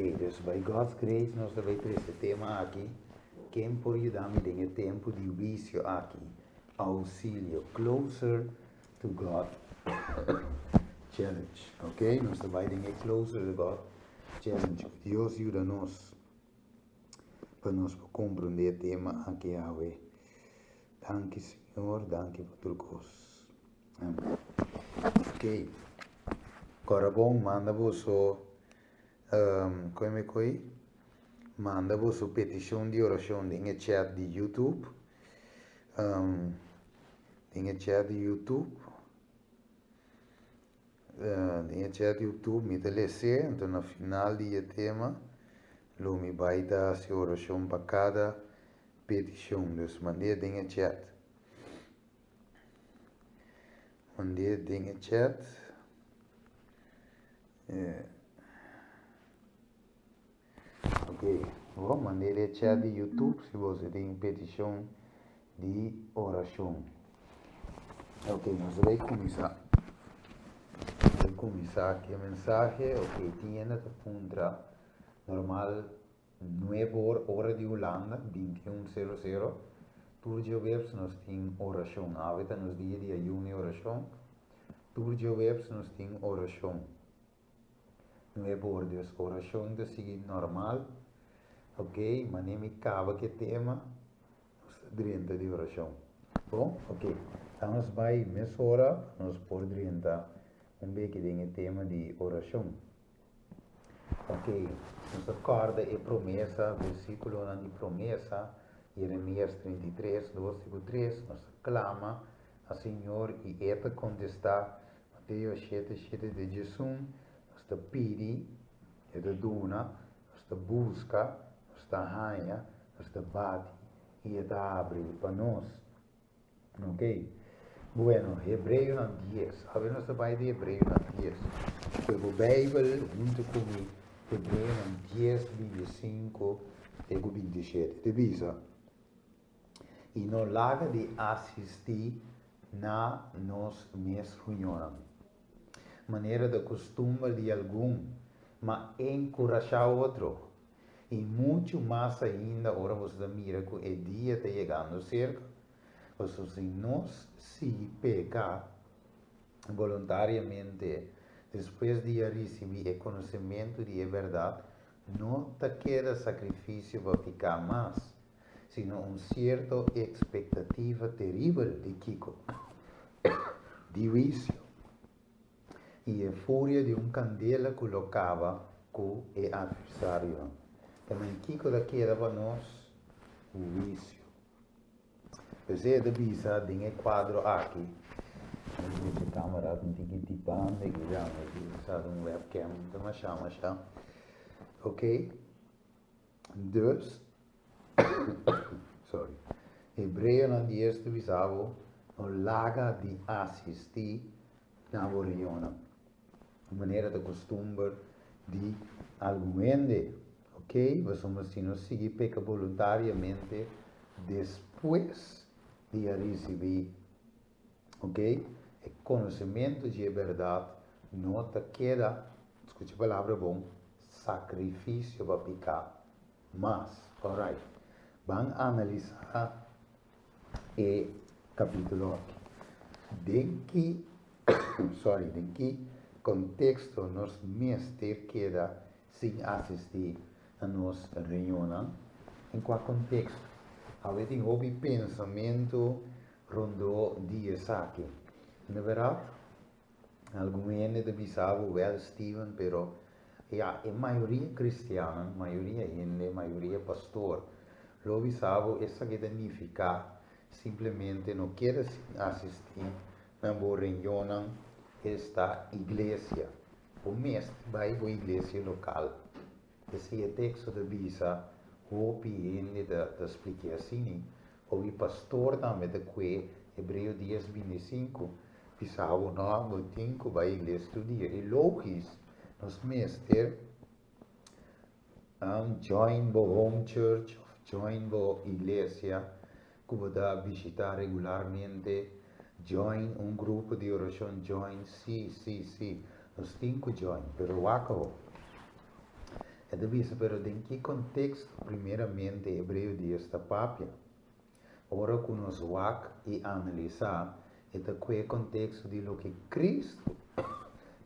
Ok, dus by God's grace nos ta bay trece tema aki, Ken por yuda mi den e tempo di huicio aki? Auxilio, Closer to God Challenge. Ok, nos ta bay den e Closer to God Challenge. Cu Dios yuda nos pa nos por comprende e tema aki awe. Danki Señor, danki pa tur cos. Amen. Ok. Kora bon manda boso koe mi koe manda boso petishon di orashon den e chat di YouTube den e chat di YouTube den e chat di YouTube mi ta les'é anto na final di e tema lo mi bai ta hasi orashon pa kada petishon dus mand'é den e chat. Mand'é den e chat. Ok, bo mand'é den e chat di YouTube si boso tin petishon di orashon. Ok, nos ta bai kuminsá. Bai kuminsá ku e mensahe. Ok, tin hende ta puntra normal. Nuebe or, ora di Hulanda, 21 sero sero. Tur djoweps nos tin orashon. Awe ta nos dia di ayuno i orashon. Tur djoweps nos tin orashon. Nuebe or, dus orashon ta sigui normal. Ok, manera mi kaba ku e tema, nos ta drenta di orashon. Bon? Ok, ta nos bai mesora pa nos por drenta un beki den e tema di orashon. Ok, nos ta kòrda e promesa, versíkulonan di promesa, Jeremías 33, 2 te ku 3, nos ta klama na Señor i E ta kontestá, Mateo 7, 7 te 11, nos ta pidi, E ta duna, nos ta buska, nos ta haña, nos ta bati i E ta habri pa nos. Ok. Bueno, Hebreonan 10. Awe nos ta bai di Hebreonan 10. Kue bo Bijbel huntu ku mi, Hebreonan 10, 25 te ku 27. Te bisa, I no laga di asistí na nos mes reunionnan, manera ta kustumber di algun, ma enkurashá otro. I muchu mas ainda ora boso ta mira ku e dia ta yegando serka. Pasobra si nos sigui peka boluntariamente despues di a risibí e konosementu di e bèrdat, no ta keda sakrifisio pa piká mas, sino un sierto ekspektativa teribel di kiko? Di huisio. i e furia di un kandela ku lo kaba ku e atversarionan. Tambe kiko ta keda pa nos? Huisio. P'esei e ta bisa den e kuadro aki, mi drecha e kamera un tiki di banda aki ya, mi a usa un webcam ta masha masha. Ok, dus, sorry, Hebreonan dies ta bisa bo, no laga di asistí na bo reunionnan, manera ta kustumber di algun hende, ok, pasobra si nos sigui peka boluntariamente despues di a risibí, ok, e konosementu dje bèrdat, no ta keda, skucha e palabra bon, sakrifisio pa piká mas. Alright, ban analisá e kapítulo aki. Den ki, sorry, den ki konteksto nos mester keda sin asistí na nos reunionnan? Den kua konteksto? Awe tin hopi pensamentu rondó di esaki. Na bèrdat, Algun hende ta bisa bo, Wel, Steven, pero ya, e mayoria cristiannan, mayoria hende, mayoria pastor lo bisa bo esaki ta nifica simplemente no keda sin asisti na bo reunionnan, esta iglesia. Bo mester bai bo iglesia local. Esei e teksto ta bisa, hopi hende ta ta spliké asini, hopi pastor tambe ta kue Hebreo dies 25, bisa bo no, bo tin ku bai iglesia tur dia. I logis, nos mester join bo home church of join bo iglesia ku bo ta bishita regularmente, join un grupo di orashon, join, si, si, si, nos tin ku join, pero wak awo. E E ta bisa, pero den ki konteksto primeramente Hebreo 10 ta papia? Ora ku nos wak i analisá, e ta ku e konteksto di loke Kristu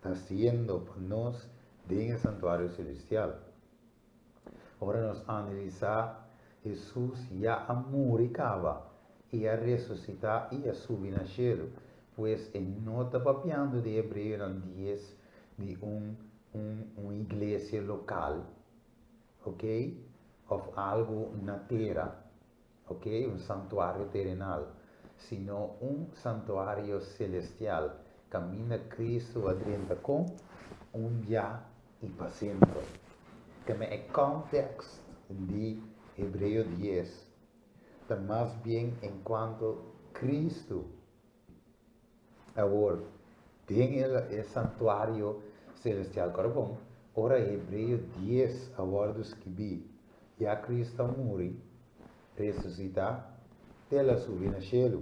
ta hasiendo pa nos den e santuario selestial. Ora nos analisá, Hesus ya a muri kaba i a resusitá i a subi na shelu, pues e no ta papiando di Hebreonan 10 di un iglesia lokal, ok, òf algu na tera, ok, un santuario terenal, sino un santuario selestial, kaminda Kristu a drenta kon un bia i pa semper. Keme e context di Hebreo 10 ta mas bien en kuanto Kristu awor den e santuario selestial. Kòrda bon, ora Hebreo 10 a wòrdu skibí, ya Kristu a muri, resusitá, te el a subi na shelu.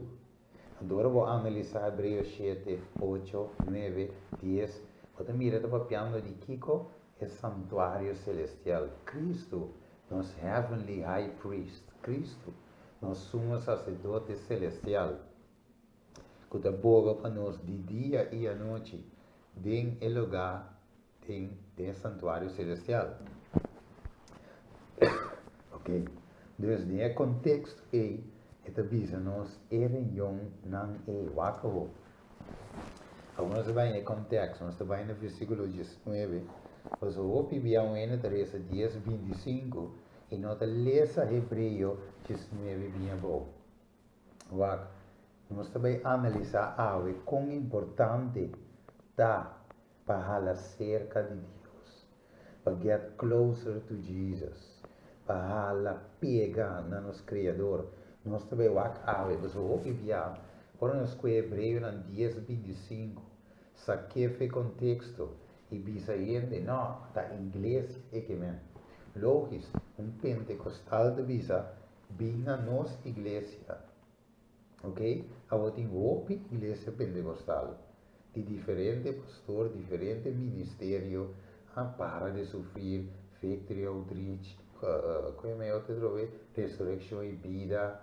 Anto ora bo analisá Hebreo 7, 8, 9, 10, bo ta mira ta papiando di kiko? E santuario selestial. Kristu, nos heavenly high priest, Kristu, nos sumo saserdote selestial, ku ta boga pa nos di dia i anochi den e lugá den santuario selestial. Ok, dus den e konteksto ei e ta bisa nos e reunionnan ei. Wak awor. Awor nos ta bai na e konteksto, nos ta bai na versíkulo 19, pasobra hopi bia un hende ta resa 10, 25 i no ta lesa Hebreo 19 bien abou. Wak, nos ta bai analisá awe kon importante ta pa hala serka di Dios, pa get closer to Jesus, pa hala pega na nos Kreador. Nos ta bai wak awe, pasobra hopi bia ora nos kohe Hebreonan 10, 25, sak'é fe konteksto i bisa hende, no, ta iglesia e ke men. Logis, un pentekostal ta bisa, bin na nos iglesia. Ok, awor tin hopi iglesia pentekostal di diferente pastor, diferente ministerio, a Para de Sufrir, Victory Outreach, ku e otro trobe, Resurreccion i Bida,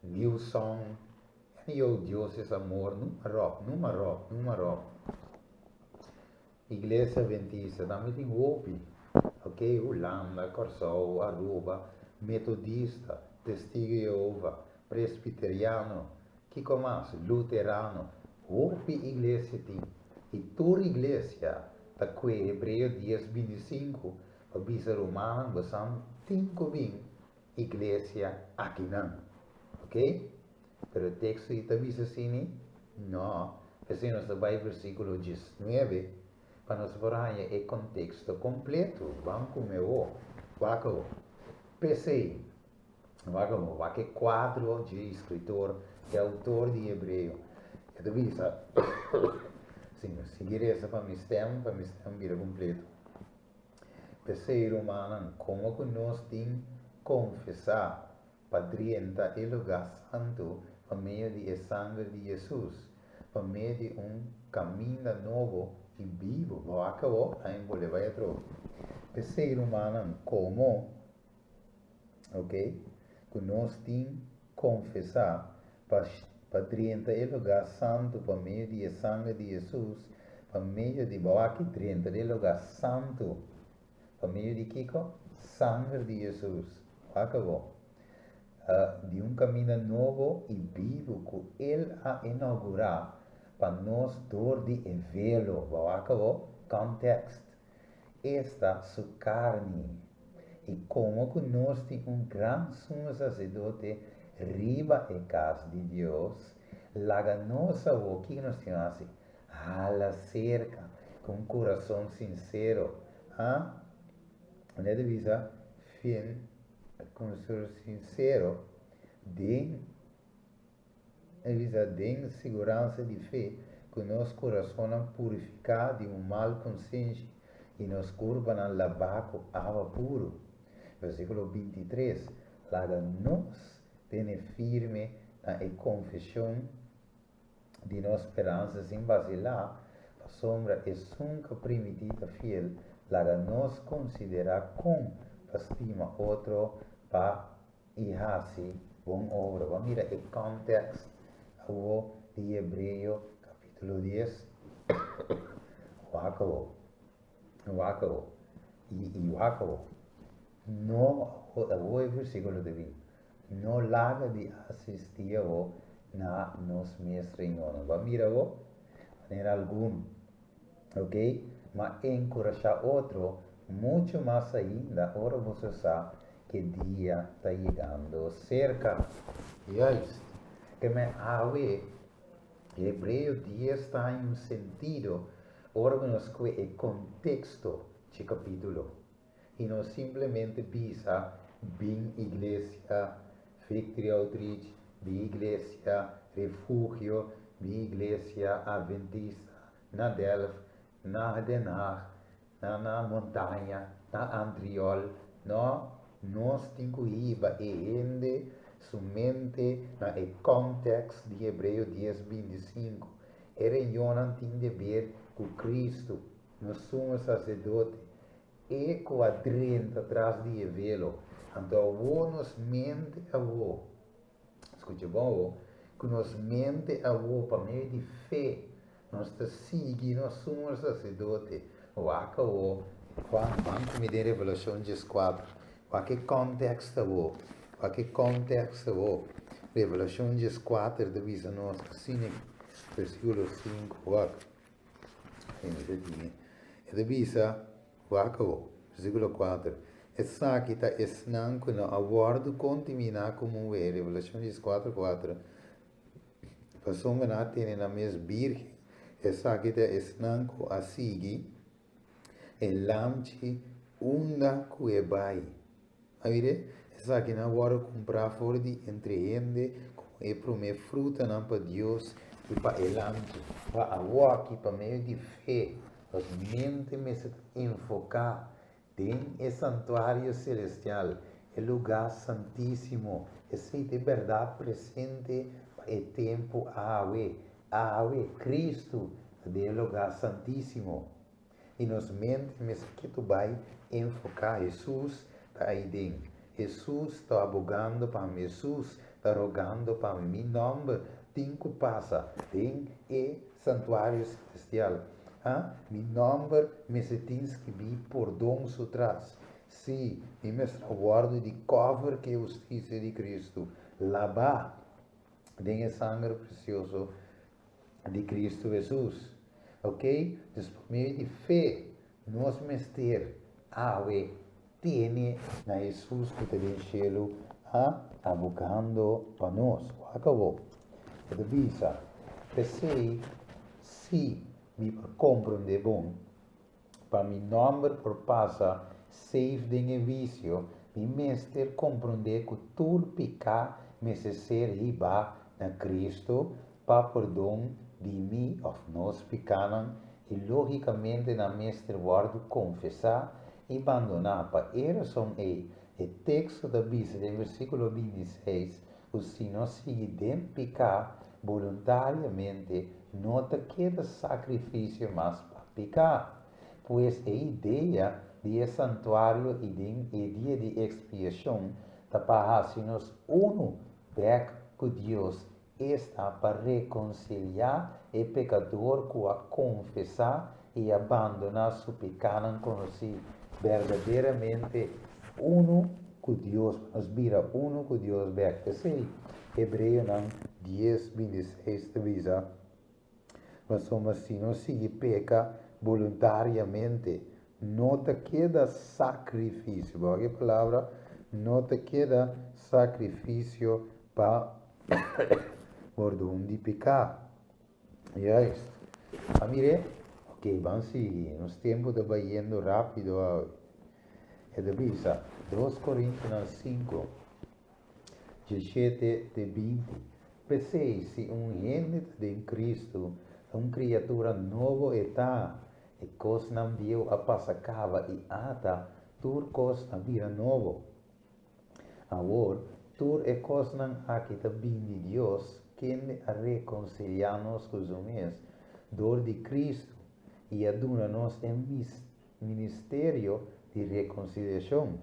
New Song, en Dios es Amor, numa ròp, numa ròp, numa ròp. Iglesia Adventista tambe tin hopi, ok, Hulanda, Kòrsou, Aruba, Metodista, Testigo di Jehova, Presbiteriano, kiko mas, Luterano, hopi iglesia tin. I tur iglesia ta kue Hebreo 10, 25 pa bisa rumannan bosan tin ku bin iglesia akinan. Ok? Pero e teksto ei ta bisa asina? No. P'esei nos ta bai versíkulo 19 pa nos por haña e konteksto kompleto. Ban ku mi awor. Wak awor. P'esei, wak awor, wak e kuadro dje eskritor, e outor di Hebreo. E ta bisa, Señor, sigui resa pa mi stèm, pa mi stèm bira kompleto. P'esei, rumannan, komo ku nos tin konfesá pa drenta e lugá santu pa medio di e sanger di Hesus, pa medio di un kaminda nobo i bibu. Bo a kabo? A enbolé bai atrobe. P'esei, rumannan, komo, ok, ku nos tin konfesá pa pa drenta e lugá santu pa medio di e sanger di Hesus, pa medio di, bo aki drenta den e lugá santu. Pa medio di kiko? Sanger di Hesus. Wak awor. Di un kaminda nobo i bibu ku El a inaugurá pa nos dor di e velo. Bo wak awor? Context. Esta su karni. I komo ku nos tin un gran sumo saserdote riba e kas di Dios, laga nos awor, kiko nos tin hasi? Hala serka ku un kurason sinsero. Ha? Manera ta bisa, fin kurason sinsero den e bisa den siguransa di fe ku nos kurasonnan purifiká di un mal konsenshi i nos kurpanan labá ku awa puru. Versíkulo 23, Laga nos tene firme na e konfeshon di nos speransa sin basilá, pasobra esun ku a primití ta fiel. Laga nos konsiderá kon pa stima otro pa i hasi bon obra. Bo a mira e context awo di Hebreo capítulo 10? Wak awo. Wak awo. I, i wak awo. No, awo e versículo ta bin. No laga di asistí awo na nos mes reunionnan. Bo a mira awo? Manera algun, ok? Ma enkurashá otro muchu mas ainda ora boso sa ku e dia ta yegando serka. Juist. Ke men awe, Hebreo dies ta haña un sentido ora ku nos kue e konteksto dje kapítulo i no simplemente bisa bin iglesia Victory Outreach, bin iglesia Refugio, bin iglesia Adventista na Delft, na Den Haag, na na Montaña, na Antriol. No, nos tin ku hiba e hende su mente na e context di Hebreo dies 25. E reunionnan tin deber ku Cristo, nos Sumo Sacerdote, e ku a drenta tras di e velo. Anto awor nos mente awor, skucha bon awor, ku nos mente awor pa medio di fe nos ta sigui nos Sumo Sacerdote. Wak awor, Juan, ban ku mi den Revelashon 14. Wak e context awor, wak e context awor. Revelashon 14 ta bisa nos asina, versíkulo 5, wak. E ta bisa, Wak awor, versíkulo 4, Esaki ta esnan ku no a wòrdu kontaminá ku muhé, Revelashon 14, 4, pasobra nan a tene nan mes bírgen. Esaki ta esnan ku a sigui e Lamchi unda ku e bai. A mir'é? Esakinan a wòrdu kumprá for di entre hende komo e promé frutanan pa Dios i pa e Lamchi. Pa awoki, pa medio di fe, nos mente mester ta enfoká den e santuario selestial, e lugá santísimo. Esei ta e bèrdat presente pa e tempu awe. Awe, Kristu ta den e lugá santísimo. I nos mente mester ketu bai enfoká Hesus ta aiden. Hesus ta abogando pa mi. Hesus ta rogando pa mi. Mi nòmber tin ku pasa den e santuario selestial. Ha? Mi nòmber mester tin skibí pordon su tras. Sí, mi mester a wòrdu di kòver ku e hustisia di Kristu, labá den e sanger presioso di Cristo Hesus. Ok? Dus pa medio di fe nos mester awe tene na Hesus ku ta den shelu a abogando pa nos. Wak awor. E ta bisa, P'esei, si mi por komprondé bon, pa mi nòmber por pasa safe den e wisio, mi mester komprondé ku tur piká mester ser hibá na Kristu pa pordon di mi òf nos pikánan i lógikamente nan mester wòrdu konfesá i bandoná. Pa e rason ei, e teksto ta bisa den versíkulo 26 ku si nos sigui den piká boluntariamente, no ta keda sakrifisio mas pa piká. Pues e idea di e santuario i den e Dia di Ekspiashon ta pa hasi nos unu bèk ku Dios, esta pa rekonsiliá e pekador ku a konfesá i a bandoná su pikánan konosí, berdaderamente unu ku Dios, pa nos bira unu ku Dios bèk. P'esei, Hebreonan dies, 26 ta bisa, Pasobra si nos sigui peka boluntariamente, no ta keda sakrifisio. Bo wak e palabra? No ta keda sakrifisio pa pordon di piká. Juist. A mir'é? Ok, ban sigui. Nos tempu ta bayendo rápido awe. E ta bisa, 2 Korintonan 5, 17 te 20. P'esei, si un hende ta den Kristu, ta un kriatura nobo e ta, e kosnan bieu a pasa kaba i ata tur kos a bira nobo. Awor, tur e kosnan aki ta bin di Dios, kende a rekonsiliá nos ku su mes dor di Kristu i a duna nos e. ministerio di rekonsiliashon.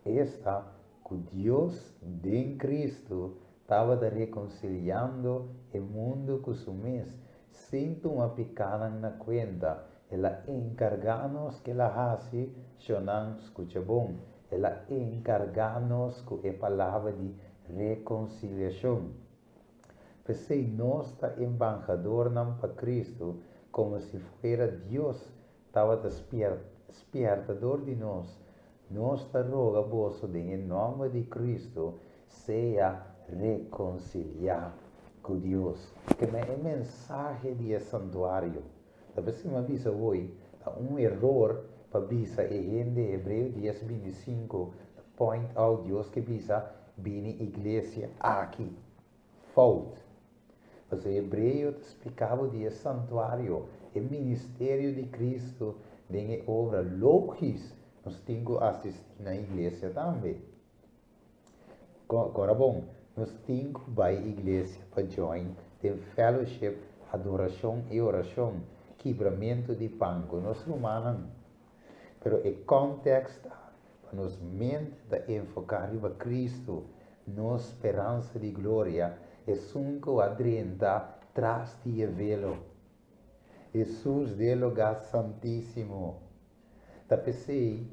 Esta ku Dios den Kristu tabata rekonsiliando e mundu ku su mes, sin tuma pikánan na kuenta. El a enkargá nos ku el a hasi, shonnan, skucha bon, el a enkargá nos ku e palabra di rekonsiliashon. P'esei nos ta embahadornan pa Kristu, komo si fuera Dios tabata spièrta dor di nos. Nos ta roga boso den e nòmber di Kristu, sea rekonsiliá ku Dios. Ke men e mensahe di e santuario. Ta p'esei mi a bisa hoy, ta un eror pa bisa e hende Hebreo 10, 25 ta point out Dios ke bisa bini iglesia aki. Fout. Pasobra Hebreo ta splika bo di e santuario, e ministerio di Cristo den e obra. Logis nos tin ku asisti na iglesia tambe. Kora bon, nos tin ku bai iglesia pa join den fellowship, adorashon i orashon, kibramentu di pan ku nos rumannan. Pero e context ta pa nos mente ta enfoca riba Cristo, nos speransa di gloria, esun cu a drenta tras di e velo. Jesus den lugar santisimo. Ta p'esey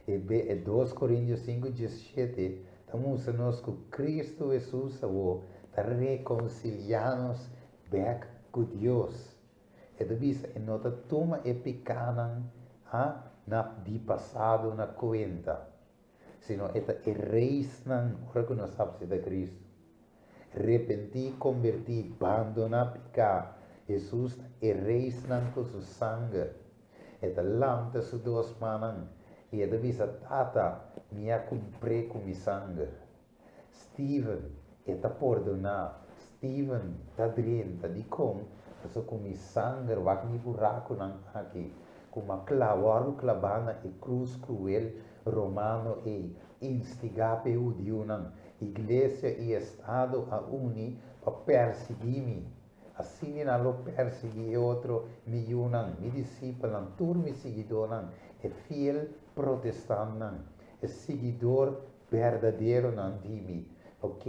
e 2 Corintios 5:17 ta mustra nos cu Cristo Jesus awo ta reconcilia nos bek cu Dios. E ta bisa e no ta tuma e pikánan a na di pasado na kuenta, sino e ta erase nan ora ku nos apseptá Kristu. Repentí, kombertí, bandoná piká, Hesus ta erase nan ku su sanger. E ta lanta su dos mannan i e ta bisa, Tata, mi a kumpr'é ku mi sanger. Steven, E ta pordoná. Steven, Ta drenta. Dikon? Pasobra ku mi sanger wak mi burakunan aki, ku m'a wòrdu klabá na e krus kruel romano ei, instigá pa e hudiunan. Iglesia i Estado a uni pa persiguí mi. Asina nan lo persiguí e otro mi yunan, mi disipelnan, tur mi siguidónan, e fiel protestantnan, e siguidor Berdaderonan di mi, ok,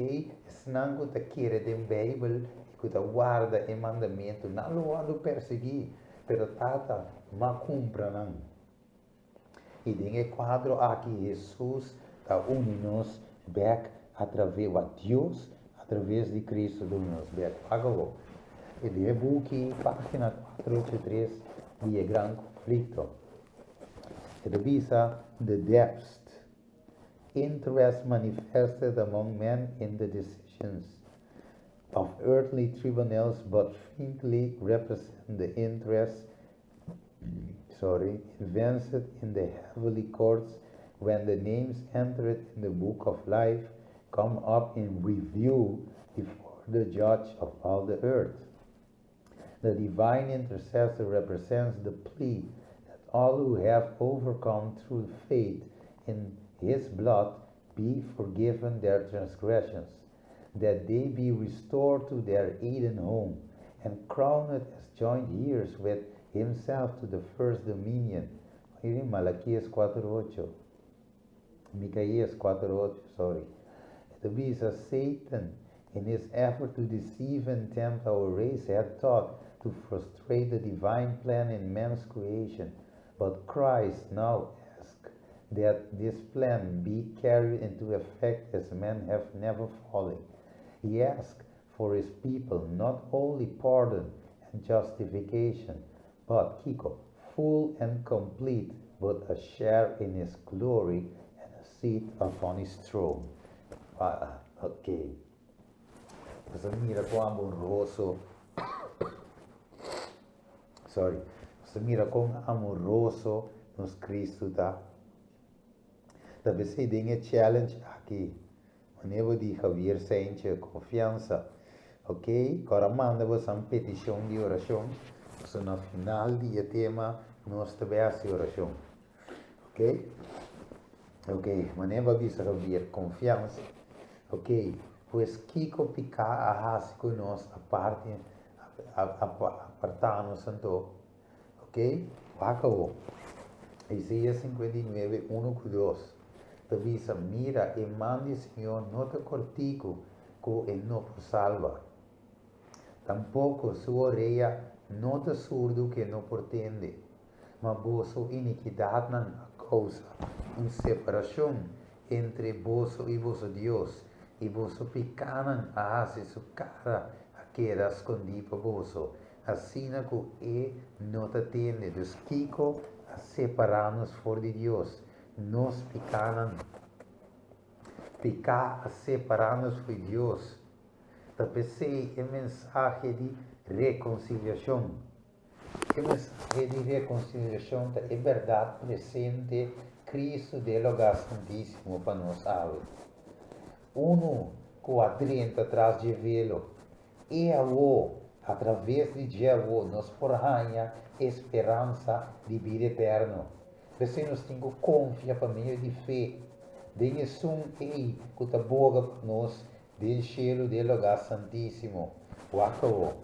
esnan ku ta kere den Beibel i ku ta warda e mandamentu, nan lo wòrdu persiguí, pero Tata m'a kumpra nan. I den e kuadro aki Hesus ta uni nos bèk atraves, wak Dios atraves di Kristu ta uni nos bèk. Wak awor, e den e buki, página 483 di E Gran Konflikto, e ta bisa, The depths. Interest manifested among men in the decisions of earthly tribunals but faintly represent the interest sorry, advanced in the heavenly courts when the names entered in the book of life come up in review before the judge of all the earth. The divine intercessor represents the plea that all who have overcome through faith in his blood be forgiven their transgressions, that they be restored to their Eden home, and crowned as joint heirs with himself to the first dominion. Malaquías 4.8. Micaías 4.8, sorry. E ta bisa Satan, in his effort to deceive and tempt our race, had thought to frustrate the divine plan in man's creation. But Christ now asks that this plan be carried into effect as men have never fallen. He asks for his people not only pardon and justification, but kiko, full and complete, but a share in his glory and a seat upon his throne. Ah, ok. Boso mira kon amoroso, sorry, boso mira kon amoroso nos Cristo ta. Ta p'esei den e challenge aki, Wanneer bo di Javier Saintje confiansa, ok, ora manda boso peticion di oracion, so na final di e tema nos ta bay haci oracion. Ok? Ok, wanneer bo bisa Javier confiansa, ok, pues kico pica a haci cu nos aparte, aparta nos anto, ok? Wak awor, Isaías 59, 1 ku 2 ta bisa, Mira, e man di Señor no ta kòrtiku ku e no por salba. Tampoko su orea no ta surdu ku e no por tende. Ma boso inikidatnan a kousa un separashon entre boso i boso Dios, i boso pikánan a hasi su kara a keda skondí pa boso, asina ku e no ta tende. Dus kiko a separá nos for di Dios? Nos pikánan. Piká a separá nos for di Dios. Ta p'esei e mensahe di rekonsiliashon. E mensahe di rekonsiliashon ta e bèrdat presente Kristu den lugá santísimo pa nos awe. Unu ku a drenta tras dje velo, e awo, atraves di dje awo nos por haña e speransa di bida eterno. P'esei nos tin ku konfia pa medio di fe den esun ei ku ta boga pa nos Den shelu den lugá santísimo. Wak awor.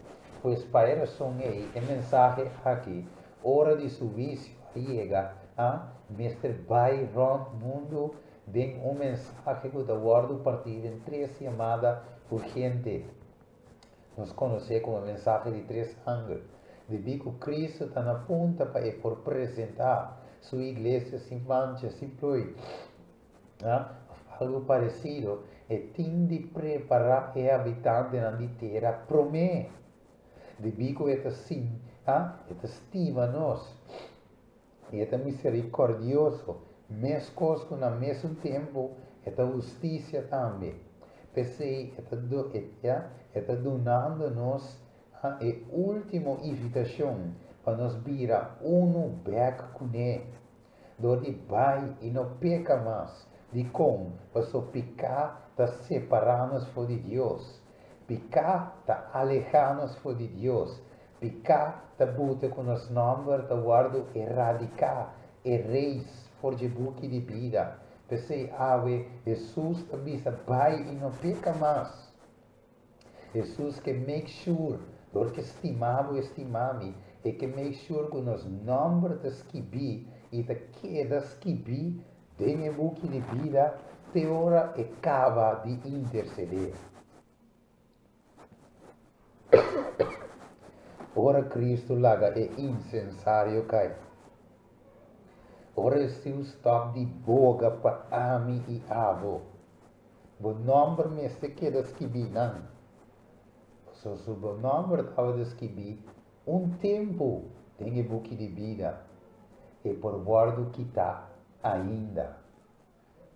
Pues pa e rason ei, e mensahe aki, ora di su huisio a yega, a mester bai rònt mundu den un mensahe ku ta wòrdu partí den tres yamada urgente. Nos konosé komo e mensahe di tres angel. Debí ku Kristu ta na punta pa e por presentá su iglesia sin mancha, sin ploi, òf algu paresido, e tin di prepará e habitantenan di tera promé. Debí ku e ta sin, e ta stima nos i e ta miserikòrdioso, meskos ku na mesun tempu e ta hustisia tambe. P'esei e ta e ta dunando nos e último invitashon pa nos bira unu bèk kuné. Dor di bai i no peka mas. Dikon? Paso piká ta separá nos for di Dios. Piká ta alehá nos for di Dios. Piká ta buta ku nos nòmber ta wòrdu eradiká, erase, for dje buki di bida. P'esei awe Hesus ta bisa bai i no peka mas. Hesus ke make sure, dor ke stima bo e stima mi, e ke make sure ku nos nòmber ta skibí i ta keda skibí den e buki di bida te ora e kaba di intersedé. Ora Kristu laga e insensario kai. Ora Hesus stòp di boga pa ami i abo. Bo nòmber mester keda skibí nan. Pasobra su bo nòmber tabata skibí un tempu den e buki di bida, e por wòrdu kitá ainda.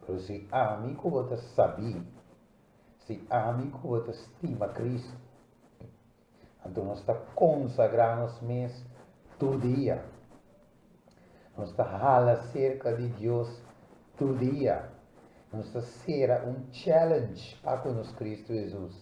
Pero si ami ku bo ta sabí, si ami ku bo ta stima Kristu, anto nos ta konsagrá nos mes tur dia. Nos ta hala serka di Dios tur dia. Nos ta sera un challenge pa ku nos Kristu Hesus.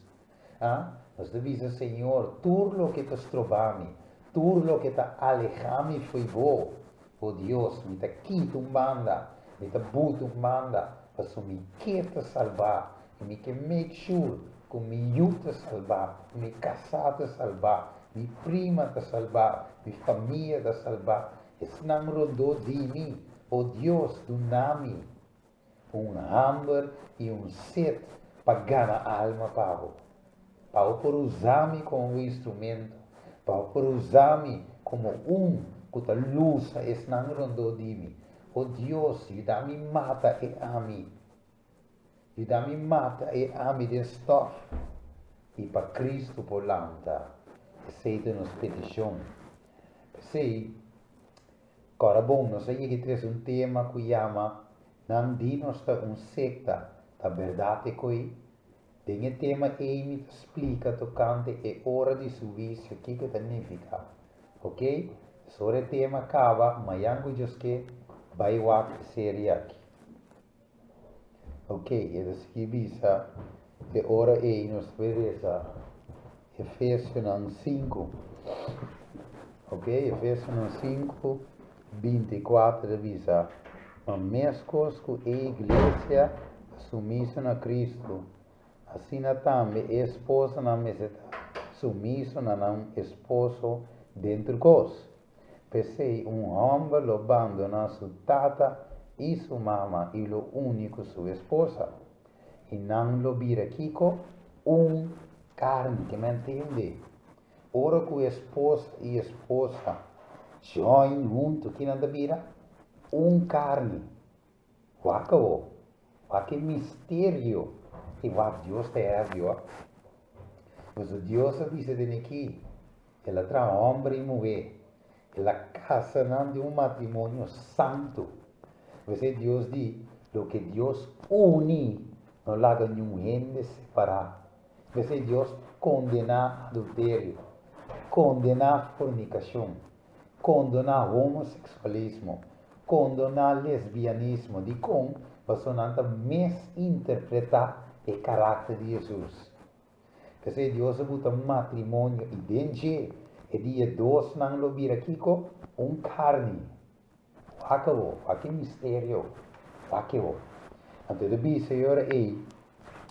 A Nos ta bisa, Señor, tur loke ta stroba mi, tur loke ta aleha mi fo'i Bo, O Dios, mi ta kita un banda, mi ta buta un banda, pasobra mi ke ta salbá i mi ke make sure ku mi yu ta salbá, mi kasá ta salbá, Mi prima ta salbá, mi famia ta salbá, esnan rondó di mi. O Dios, duna mi un hamber i un set pa gana alma pa bo, pa bo por usa mi komo bo instrumento, pa bo por usa mi komo un ku ta lusa esnan rondó di mi. O Dios, yuda mi mata e ami. Yuda mi mata e ami den stòf i pa Kristu por lanta. Esei ta nos petishon. P'esei, kòrda bon, nos a yega i trese un tema ku yama Nan di nos ta un sekta, ta bèrdat e ko'i? Den e tema ei mi ta splika tokante e ora di su huisio kiko ta nifiká. Oke, ora e tema kaba, mayan ku Dioske bai wak e serie aki. Ok, e ta sigui bisa, E ora ei nos ta bay resa Efesionan 5. Ok, Efesionan 5, 24 ta bisa, Ma meskos ku e iglesia ta sumiso na Kristu, asina tambe e esposanan mester ta sumiso na nan esposo den tur kos. P'esei un hòmber lo bandoná su tata i su mama i lo uni ku su esposa, i nan lo bira kiko? Un karni. Ke men tende? Ora ku esposa i esposa join huntu, ki nan ta bira? Un karni. Wak awo, wak e misterio i wak Dios ta heavy wak. Pasobra Dios a bisa den aki, El a traha homber i muhé, El a kasa nan den un matrimonio santu. P'esei Dios di, Loke Dios uni, no laga niun hende separá. P'esei Dios kondená adulterio, kondená fornikashon, kondoná homoseksualismo, kondoná lesbianismo. Dikon? Pasobra nan ta misinterpretá e karakter di Hesus. P'esei Dios a buta matrimonio i den dje e dia dosnan lo bira kiko? Un karni. Wak awor, wak e misterio, wak awor. Anto e ta bisa e ora ei,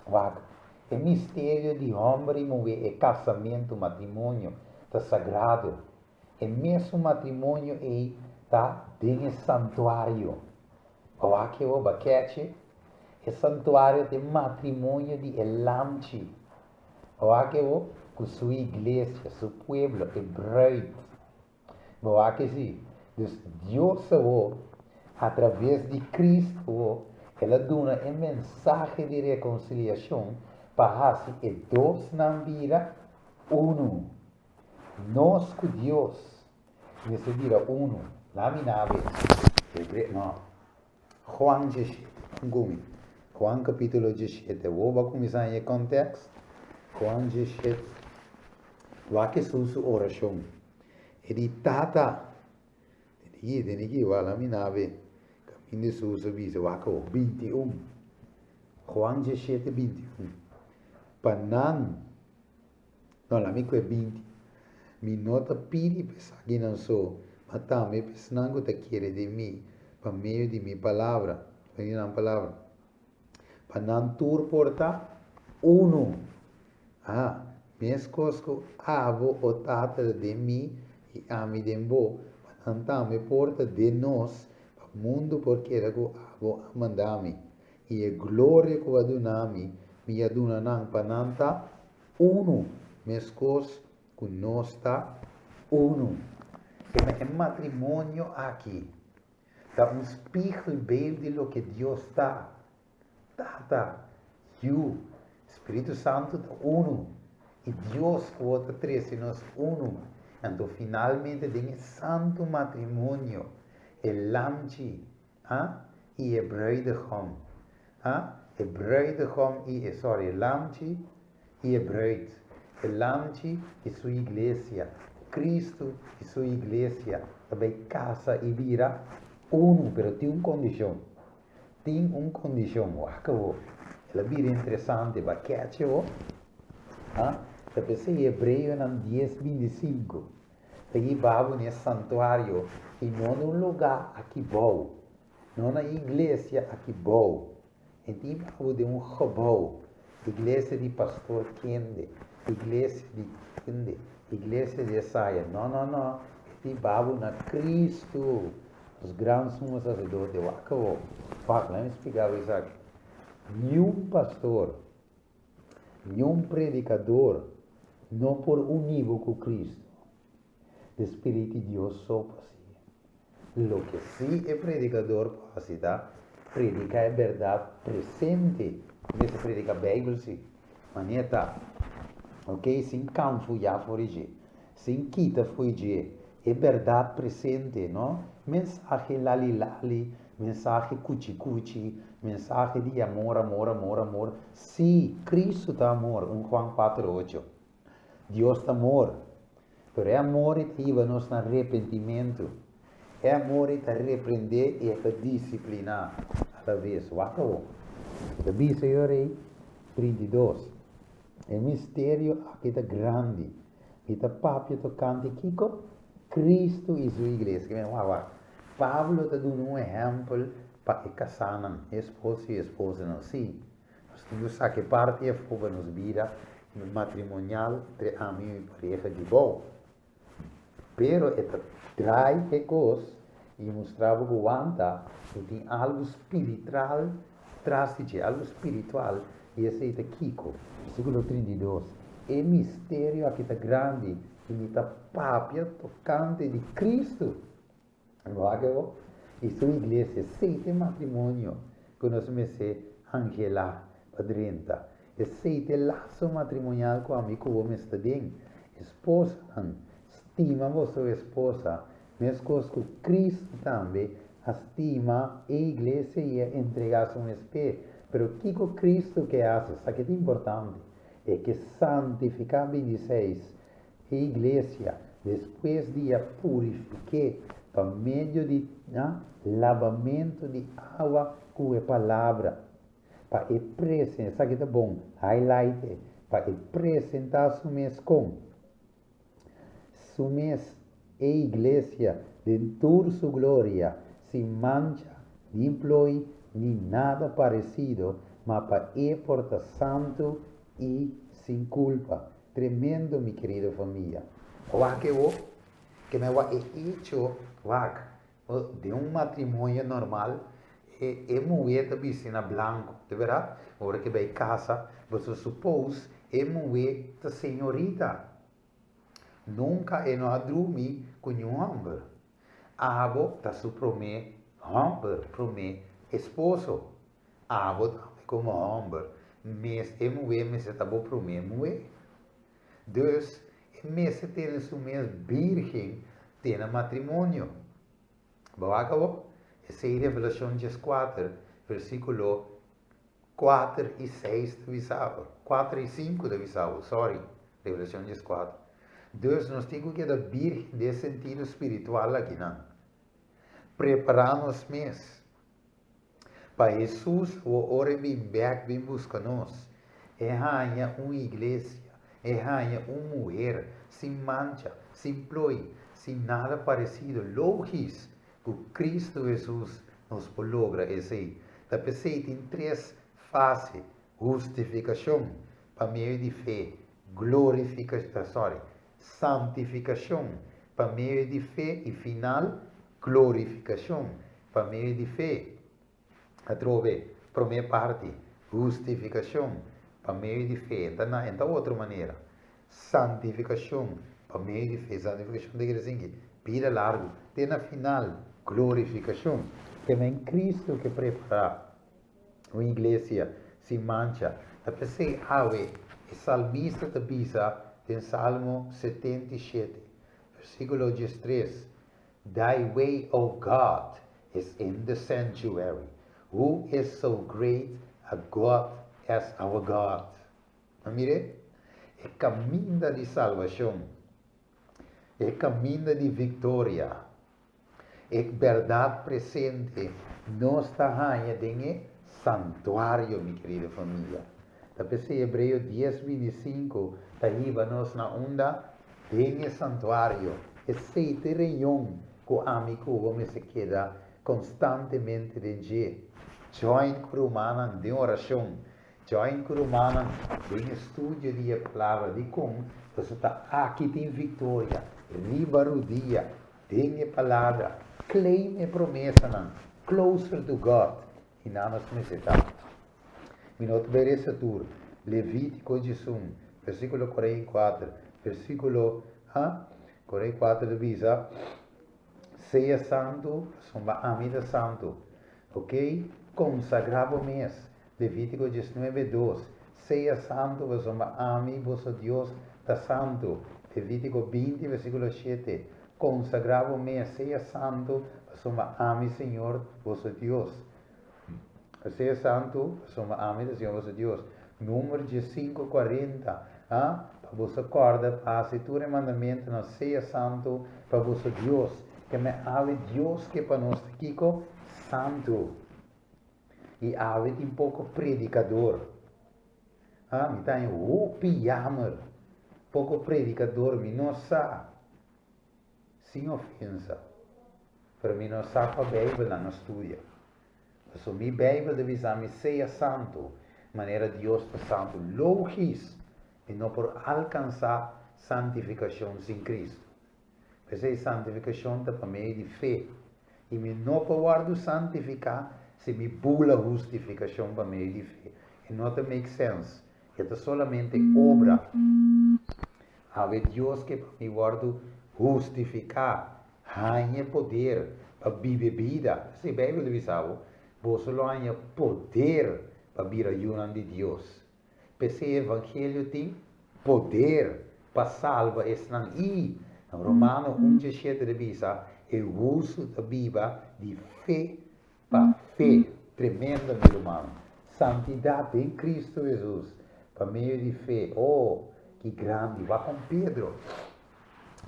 wak, e misterio di hòmber i muhé, e kasamentu, matrimonio, ta sagrado. E mesun matrimonio ei ta den e santuario. Bo wak awor, bo a kechi? E santuario ta e matrimonio di e Lamchi. Bo wak awor? Ku su iglesia, su pueblo, e bruid. Bo wak si, dus Dios awor, a traves di Cristo awor, El a duna e mensahe di rekonsiliashon pa hasi e dosnan bira unu. Nos ku Dios mester bira unu. Lami nabe Hebre, no, Juan 17, un gumi. Juan kapítulo 17. Awor bo a kuminsá haña e kòntèkst? Juan 17. Wak Hesus su orashon. E di, Tata, tene ki, tene ki, wak lami nabe kaminda Hesus a bisa, wak awor, 21. Juan 17, 21. Pa nan, no, lami kue 20. Mi no ta pidi pa esakinan so, ma tambe pa esnan ku ta kere den mi pa medio di mi palabra, pa medio di nan palabra. Pa nan tur por ta unu. Ah, meskos ku abo, o Tata, ta den mi i ami den bo, pa nan tambe por ta den nos, pa mundu por kere ku abo a manda mi. I e gloria ku bo a duna mi, mi a duna nan, pa nan ta unu, meskos ku nos ta unu. E matrimonio aki ta un spiegelbeeld di loke Dios ta. Tata, Yu, Spiritu Santu ta unu, i Dios ku bo ta trese nos unu. Anto finalmente den e santu matrimonio, e Lamchi, a, i e bruidegom, a, e bruidegom i e, sorry, e Lamchi i e bruid, e Lamchi i su iglesia, Cristo i su iglesia ta bai casa i bira unu, pero tin un condicion. Tin un kondishon, wak awor. El a bira interesante, bo a kechi awor? Ha? Ta p'esei Hebreonan dies 25 ta hiba bo na e santuario i no na un lugá aki bou, no na iglesia aki bou. E ta hiba bo den un gebou, iglesia di pastor kende, iglesia di kende, iglesia di esaya. No, no, no. E ta hiba bo na Cristo. Nos gran sumo saserdote wak awor. Wak, laat mi splika bo esaki. Niun pastor, niun predikador no por uní bo ku Kristu. De Spiritu di Dios so por hasi. Loke sí e predikador por hasi ta prediká e bèrdat presente. E mester prediká Beibel sí, manera ta. Oké, sin kanfuyá for di dje, sin kita for di dje. E bèrdat presente, no mensahe lali lali, mensahe kuchi kuchi, mensahe di amor, amor, amor, amor. Sí, Cristo ta amor, 1 Juan 4, 8. Dios ta amor. Pero e amor ei ta hiba nos na repentimentu. E amor ei ta reprendé i e ta disipliná alaves. Wak awor. Ta bisa e ora ei, 32. E misterio aki ta grandi. Mi ta papia tokante kiko? Kristu i su iglesia. Ke men, wak, wak. Pablo ta duna un ehèmpel pa e kasánan, e esposo i esposanan. Sí, nos tin ku saka e parti afó pa nos bida matrimonial entre ami i mi pareha di bou. Pero e ta. Draai e kos i mustra bo ku wanta ku tin algu spiritral tras di dje, algu spiritual, i esei ta kiko? Versíkulo 32, E misterio aki ta grandi, i mi ta papia tokante di Kristu. Wak bo? I su iglesia. Esei ta e matrimonio ku nos mester anhelá pa drenta. Esei ta e laso matrimonial ku ami ku bo mester den. Esposanan, stima boso esposa, meskos ku Kristu tambe a stima e iglesia i a entregá su mes p'e. Pero kiko Kristu ke hasi? Esaki ta importante. E ke santifiká 26 e iglesia despues di a purifik'é pa medio di labamentu di awa ku e palabra. Pa e presen, esaki ta bon, highlight e, pa e presentá su mes kon su mes e iglesia den tur su gloria, sin mancha, ni plooi, ni nada paresido, ma pa e por ta santu i sin kulpa. Tremendo, mi kerido famia. Wak e wo, ke men wak e hecho, wak, Den un matrimonio normal e e muhé ta bisti na blanco, de berdad? Ora ke bai casa, boso suppose e muhé ta señorita. Nunca e no a drumi cu niun homber. Abo ta su prome homber, prome esposo. Abo tambe como homber, mes e muhé mester ta bo prome muhé. Dus, e mester tene su mes bírgen te na matrimonio. Bo a kabo? Esei Revelashon 14, versíkulo 4 i 6 ta bisa bo. 4 i 5 ta bisa bo, sorry, Revelashon 14. Dus nos tin ku keda bírgen den e sentido spiritual akinan. Prepará nos mes. Pa Hesus awor ora e bin bek bin buska nos, e haña un iglesia, e haña un muher sin mancha, sin plooi, sin nada paresido. Logis ku Cristo Hesus nos por logra esei. Ta p'esei tin tres fase, hustifikashon pa medio di fe, glorifikashon, sorry, santifikashon pa medio di fe i final glorifikashon pa medio di fe. Atrobe, promé parti, hustifikashon pa medio di fe, e ta na, e ta otro manera. Santifikashon pa medio di fe, santifikashon ta kere sinki bida largu, te na final, glorifikashon. Te men Cristo ke prepará un iglesia sin mancha. Ta p'esei awe e salmista ta bisa den Salmo 77, versíkulo 13, Thy way, O God, is in the sanctuary. Who is so great a God as our God? A mir'é? E kaminda di salbashon, e kaminda di viktoria, e bèrdat presente nos ta haña den e santuario, mi kerido famia. Ta p'esei Hebreo 10, 25 ta hiba nos na unda? Den e santuario. Esei ta e reunion ku ami ku bo mester keda konstantemente den dje. Join ku rumannan den orashon. Join ku rumannan den e studio di e Palabra. Dikon? Pasobra ta aki tin viktoria, riba rudia, den e Palabra. Claim e promesanan. Closer to God. I nan nos mester ta. Mi no ta bay resa tur. Levítiko 11, versíkulo 44, versíkulo, ha? 44 ta bisa, Sea santu, pasobra ami ta santu. Ok? Konsagrá bo mes. Levítiko 19, 2, Sea santu, pasobra ami, boso Dios, ta santu. Levítiko 20, versíkulo 7, Konsagrá bo mes, sea santu, pasobra ami, Señor, boso Dios. Sea santu, pasobra ami ta Señor boso Dios. Número 15, 40, ha? Pa boso kòrda pa hasi tur e mandamentunan, sea santu pa boso Dios. Ke men awe Dios ke pa nos ta kiko? Santu. I awe tin poko predikador. Ha? Mi ta haña hopi yamer. Poko predikador, mi no sa. Sin ofensa, pero mi no sa cua Bijbel nan a studia. Pasobra mi Bijbel ta bisa mi sea santu, manera Dios ta santu. Logis, mi no por alcansa santificacion sin Cristo. P'esei santifikashon ta pa medio di fe, i mi no por wòrdu santifiká si mi bula hustifikashon pa medio di fe. E no ta make sense. E ta solamente obra. Awe Dios ke pa mi wòrdu hustifiká, haña poder pa biba bida. P'esei Beibel ta bisa bo, Boso lo haña poder pa bira yunan di Dios. P'esei evangelio tin poder pa salba esnan i, na Romano un diesshete ta bisa, e hustu ta biba di fe pa fe. Tremendo, mi ruman! Santidat den Cristo Hesus pa medio di fe. Oh, ki grandi! Wak kon Pedro,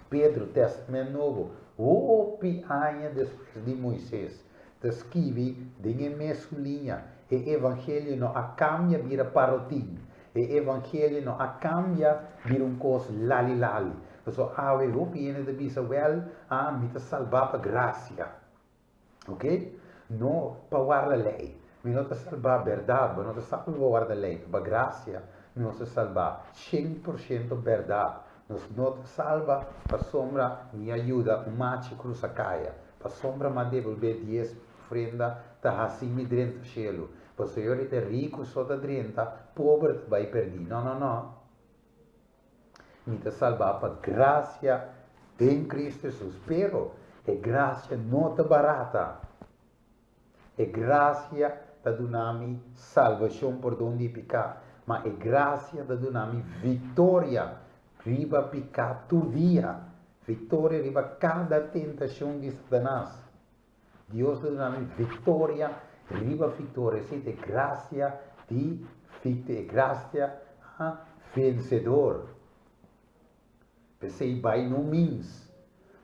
Pedro, Testament Nobo, hopi aña despues di Moises, ta skibi den e mesun liña, E evangelio no a kambia bira parotin. E evangelio no a kambia bira un kos lali lali. Pasobra awe hopi hende ta bisa, Wèl, ah, mi ta salbá pa grasia. Ok? No pa warda lei. Mi no ta salbá bèrdat, bo no ta salba pa warda lei, ta pa grasia nos ta salbá, 100% bèrdat. Nos no ta salba pasobra mi a yuda un machi krusa kaya, pasobra m'a debolbé dies ofrenda ta hasi mi drenta shelu. Pasobra ta riku so ta drenta, pober ta bai pèrdí. No, no, no. Mi ta salbá pa grasia den Cristo Hesus. Pero e grasia no ta barata. E grasia ta duna mi salbashon, pordon di piká, ma e grasia ta duna mi viktoria riba piká tur dia, viktoria riba kada tentashon di Satanas. Dios ta duna mi viktoria riba viktoria. Esei ta e grasia di e grasia vensedor. P'esei bai no mins.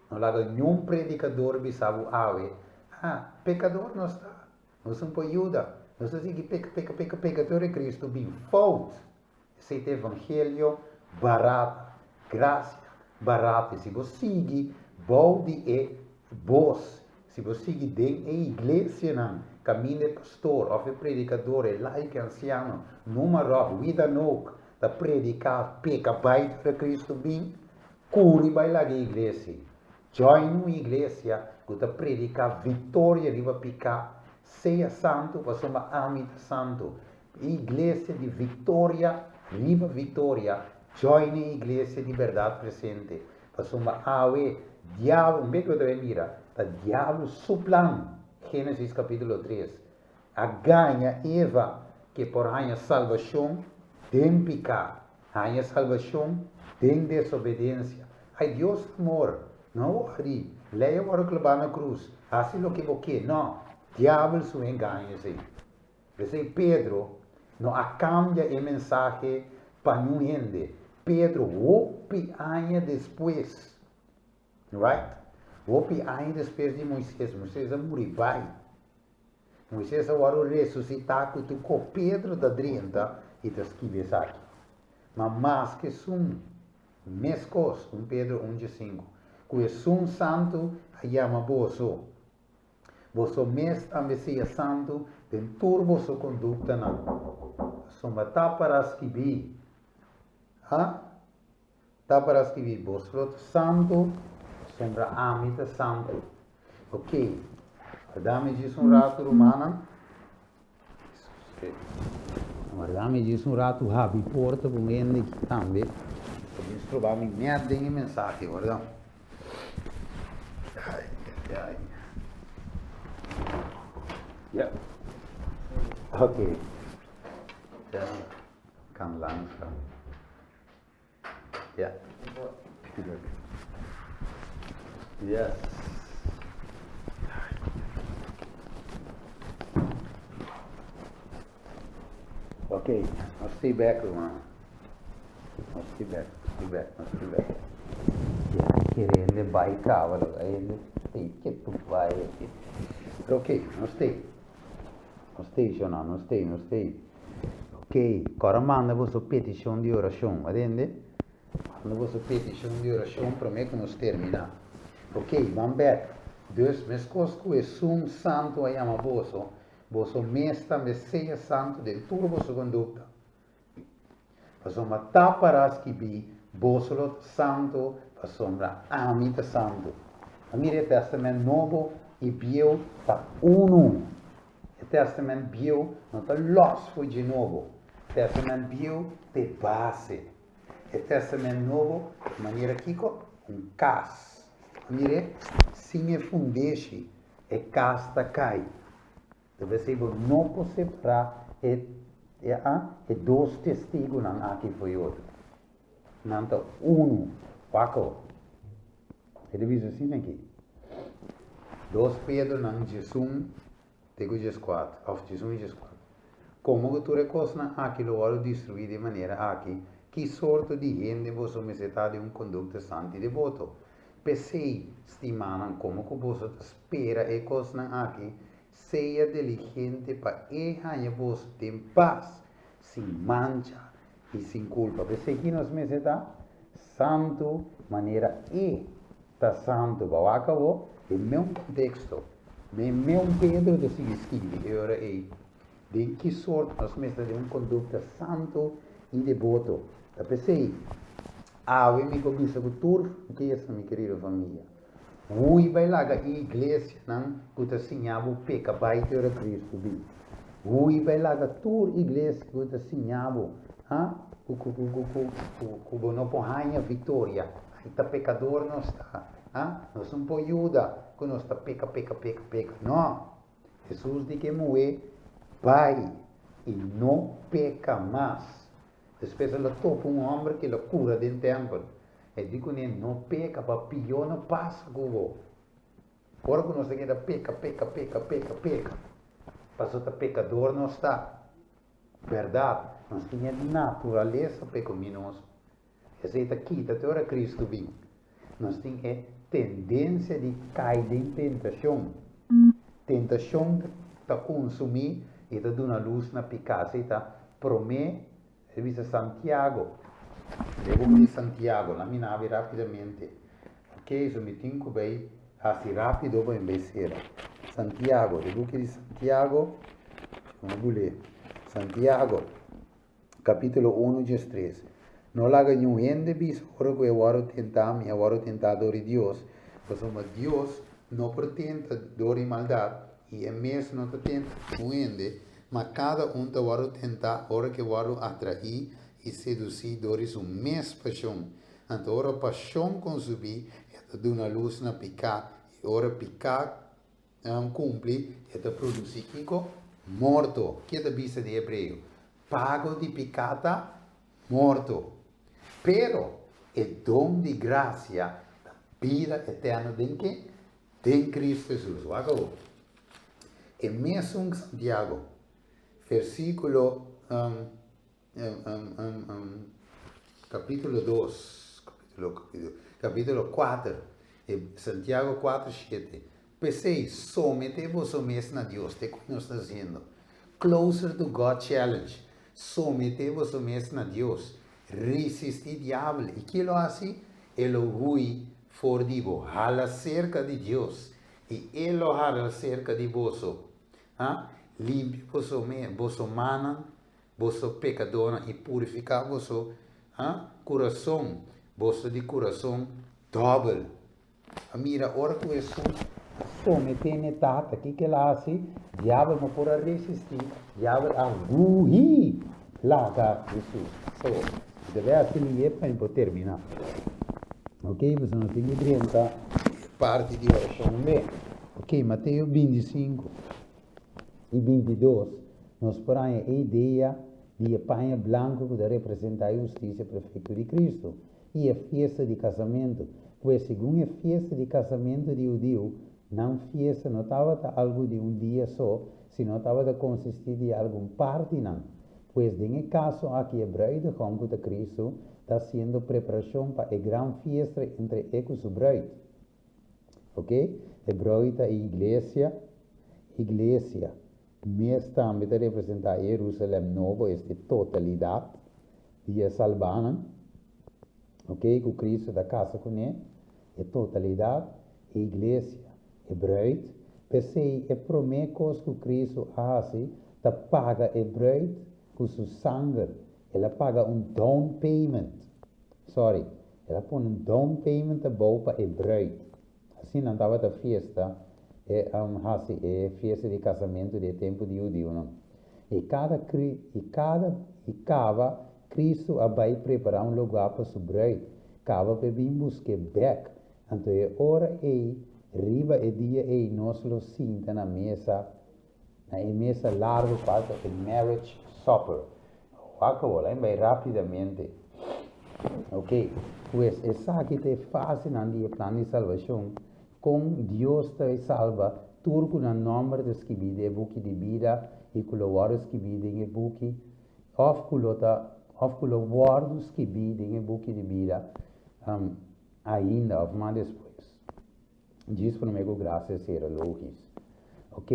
No laga niun predikador bisa bo awe, Ah, pekador nos ta. Nos no por yuda. Nos ta sigui peka, peka, peka, peka te ora e Cristo bin. Fout! Esei ta evangelio barata, grasia barata. I si bo sigui bou di e bos, si bo sigui den e iglesianan kaminda e pastor òf e predikador, e laik, e ansiano, numa ròp, wie dan ook, ta prediká peka bai te ora Cristo bin, kuri bai laga e iglesia. Join un iglesia ku ta prediká viktoria riba piká, sea santu pasobra ami ta santu. E iglesia di viktoria riba viktoria, join e iglesia di bèrdat presente. Pasobra awe diabel, un bes ku bo ta bai mira, ta diabel su plan, Génesis kapítulo tres, A gaña Eva ke por haña salbashon den piká, haña salbashon den desobedensia. Ai Dios amor, no wòrdi, lei a wòrdu klabá na krus, hasi loke bo ke. No, diabel su engaño esei. P'esei Pedro no a kambia e mensahe pa niun hende. Pedro hopi aña despues, right? Hopi aña despues di Moises, Moises a muri bai. Moises a wòrdu resusitá ku tur ko Pedro ta drenta i ta skibi esaki. Ma maske esun meskos, un Pedro un djesinku, ku esun santu a yama boso, boso mes tambe sea santu den tur boso konduktanan. Pasobra ta para skibí, ha? Ta para skibi, Boso lo ta santu, pasobra ami ta santu. Ok, warda mi djis un ratu, rumannan. Warda mi djis un ratu, habri porta pa un hende aki tambe. Pa bin stroba mi nèt den e mensahe, warda. Ai, ai, ai. Ja. Ok. Ja, kan langzaam. Ja. Yes. Ok, nos stay back, ruman. Nos stay back, stay back, nos stay back. Ja, kere hende bai kaba, lo hende stay ketu bai. Pero ok, nos stay. Nos stay, shona, nos stay, nos stay. Ok, kòrda manda boso petishon di orashon, a tende? Manda boso petishon di orashon promé ku nos terminá. Ok, ban bèk. Dus, meskos ku Esun Santu a yama boso, boso mes tambe sea santu den tur boso kondukta. Pasobra ta pará skibí, Boso lo ta santu, Pasobra ami ta santu. A mira e Tèstamènt Nobo i Bieu ta unu. E Tèstamènt Bieu no ta lòs for dje Nobo. Tèstamènt Bieu ta e base. E Tèstamènt Nobo ta manera kiko? Un kas. A mir'é? Sin e fundeshi, e kas ta kai. Ta p'esei bo no por separá e e dos testigunan aki for e otro. Nan ta unu. Wak awor. E ta bisa asina aki. Dos Pedronan 11 te ku 14, òf 11 i 14. Komo ku tur e kosnan aki lo wòrdu destruí di e manera aki, ki sorto di hende boso mester ta di un kondukta santu i deboto? P'esei, stimánan, komo ku boso ta spera e kosnan aki, sea diligente pa e haña boso den pas, sin mancha i sin kulpa. P'esei ki nos mester ta santu manera e ta santu. Bo a wak awor den meun konteksto, den meun Pedro ta sigui skibi e ora ei, den ki sorto nos mester den un kondukta santu i deboto. Ta p'esei, awe mi por bisa ku tur frankesa, mi kerido famia, hui bai laga e iglesianan ku ta siña bo peka bai te ora Kristu bin. Hui bai laga tur iglesia ku ta siña bo, ha, ku ku ku ku ku ku ku bo no por haña viktoria. Ai ta pekador nos ta, ha, nos no por yuda ku nos ta peka peka peka peka. No! Hesus di ke muhé, Bai i no peka mas. Despues el a topa un hòmber ku el a kura den tèmpel. E di kuné, No peka, pa pió no pasa ku bo. Ora ku nos ta keda peka, peka, peka, peka, peka, pasobra ta pekador nos ta. Bèrdat, nos tin e naturalesa pekaminoso. Esei ta kita te ora Kristu bin. Nos tin e tendensia di kai den tentashon. Tentashon ta konsumí i ta duna lus na piká. Esei ta promé, e bisa Santiago. E buki di Santiago, la mi nabi rápidamente. Ok, so mi tin ku bai hasi rápido pa mi bai sera. Santiago, e buki di Santiago, mi bul'é. Santiago. Capítulo 1, 13. No laga niun hende bisa ora ku e wòrdu tentá, Mi a wòrdu tentá dor di Dios, pasobra Dios no por tenta dor di maldat, i e mes no ta tenta niun hende, ma kada un ta wòrdu tentá ora ku e wòrdu atraí i sedusí dor di su mes pashon. Anto ora pashon konsubí, e ta duna lus na piká, i ora piká Nan kumpli, e ta produsí kiko? Morto. Ke ta bisa di hebreo? Pago di piká ta morto. Pero e don di grasia ta bida eterno den ke? Den Kristu Hesus. Wak awor. E mesun Santiago, versíkulo Capítulo 2, capítulo, capítulo, capítulo 4, Santiago 4, 7. P'esei, somete boso mes na Dios, te ku nos ta haciendo. Closer to God Challenge. Somete boso mes na Dios. Resistí diabel. I ke lo hasi? E lo hui for di bo. Hala serka di Dios, i e lo hala serka di boso. Ha? Limpia boso me, boso mannan, boso pekadónan i purifiká boso kurason, boso di kurason dòbel. A mira, ora ku Hesus a someté n'e Tata, kiko el a hasi? Diabel no por a resistí, Diabel a huí laga Hesus. So, mi ta bai hasi lié pa mi por terminá. Ok, pasobra nos tin ku drenta e parti di orashon be. Ok, Mateo 25 i 22, nos por haña e idea di e paña blanku ku ta representá e hustisia perfekto di Kristu i e fiesta di kasamentu. Pues, segun e fiesta di kasamentu di hudiu, nan fiesta no tabata algu di un dia so, sino tabata konsistí di algun partinan. Pues, den e kaso aki e bruidegom, ku ta Kristu, ta hasiendo preparashon pa e gran fiesta entre e ku su bruid. Ok, e bruid ta e iglesia, iglesia mes tambe ta representá e Jerusalem nobo, esta e totalidat di e salbánan, ok, ku Cristo ta kasa kuné, e totalidat, e iglesia, e bruid. P'esei e promé kos ku Cristo a hasi ta paga e bruid ku su sanger, el a paga un down payment, sorry. El a pone un down payment abou pa e bruid. Asina nan tabata fiesta, e hasi e fiesta di kasamentu di e tempu di hudiunan. I kada i kada i kaba Kristu a bai prepará un lugá pa su bruid, kaba pa e bin busk'é bèk. Anto e ora ei, riba e dia ei nos lo sinta na mesa, na e mesa largu kual ta e marriage supper. Wak awor, lain bai rápidamente. Ok, pues esaki ta e fasenan di e plan di salbashon, kon Dios ta salba tur ku nan nòmber ta skibí den e buki di bida i ku lo wòrdu skibí den e buki, òf ku lo ta, òf ku lo wòrdu skibí den e buki di bida ainda òf mas despues. Djis promé ku grasia sera logis. Ok,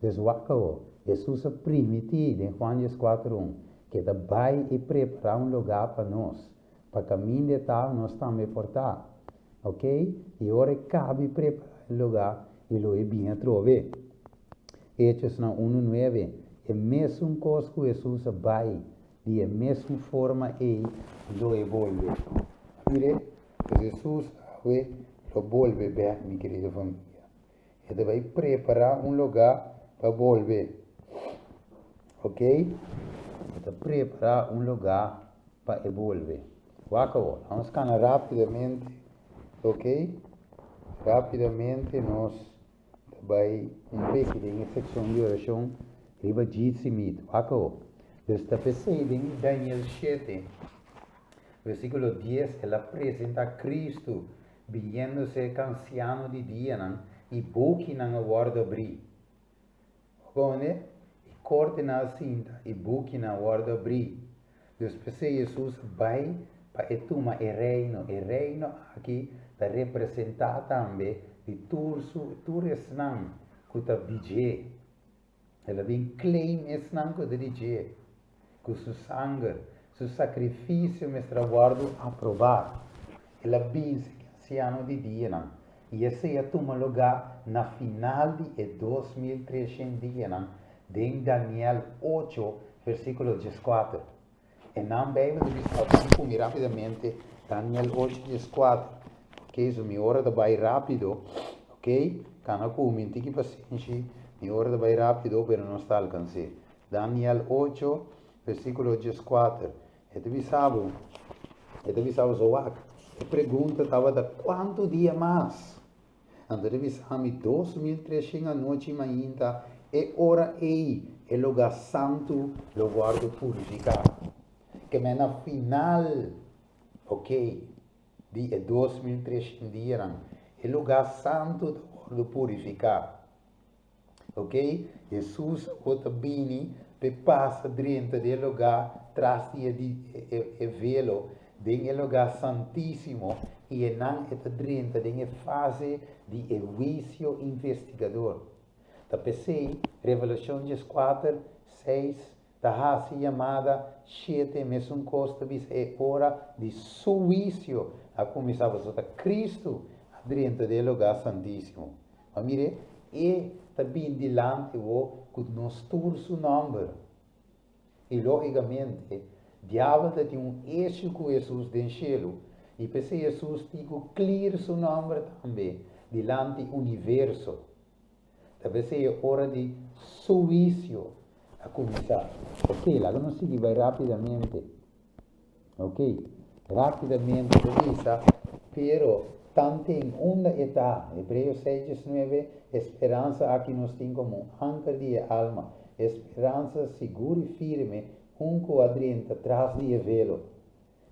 dus wak awor, Hesus a primití den Juan 14 un, ku e ta bai i prepará un lugá pa nos, pa kaminda e ta, nos tambe por ta. Ok, i ora e kabi prepará e lugá, i lo e bin atrobe. Hechosnan unu nuebe, E mesun kos ku Hesus a bai, di e mesun forma ei lo e bolbe. Mire, pues Hesus awe lo bolbe bek, mi kerido familia. E ta bai prepará un lugá pa bolbe. Ok? E ta prepará un lugá pa e bolbe. Wak awor, nos kana rápidamente, ok? Rápidamente nos ta bai un peki den e sekshon di orashon riba Jitsi Meet. Wak awor. Dus ta p'esei den Daniel 7, versíkulo 10, el a presentá Kristu biniendo serka ansiano di dianan i bukinan a wòrdu abrí. Okonde? I kortenan a sinta i bukinan a wòrdu abrí. Dus p'esei Hesus a bai pa e tuma e reino. E reino aki ta representá tambe di tur su tur esnan ku ta di dje. El a bin claim esnan ku ta di dje, ku su sanger, su sakrifisio mester a wòrdu aprobá. El a binse ki ansiano di dianan, i esei a tuma lugá na final di e 2300 dianan den Daniel 8, versíkulo 14. E nan Beibel ta bisa ban ku mi rápidamente Daniel 8, 14. Ok, so mi ora ta bai rápido. Ok, kana ku mi un tiki pasenshi, mi ora ta bai rápido, pero nos ta alkans'é. Daniel 8, versíkulo 14. E ta bisa bo, e ta bisa bo so wak. E pregunta tabata kuantu dia mas? Anto e ta bisa mi 2300 anochi mainta, e ora ei e lugá santu lo wòrdu purifiká. Ke men na final, ok, di e 2300 dianan, e lugá santu ta wòrdu purifiká. Ok, Hesus awor ta bini p'e pasa drenta den e lugá tras di e di e velo, den e lugá santísimo, i enan e ta drenta den e fase di e huisio investigador. Ta p'esei Revelashon 14, 6 ta hasi yamada shete mesun kos ta bisa e ora di su huisio a kuminsá pasobra ta Kristu a drenta den e lugá santísimo. Ma mire, e ta bin dilanti bo ku nos tur su nòmber. I lógikamente, Diabel ta tin un issue ku Hesus den shelu, i p'esei Hesus tin ku clear su nòmber tambe dilanti universo. Ta p'esei e ora di su huisio a kuminsá. Ok, laga nos sigui bai rápidamente. Ok, rápidamente ta bisa, pero tanten unda e ta, Hebreo 6, 19, e speransa aki nos tin komo un anker di e alma, e speransa sigur i firme, un ku a drenta tras di e velo.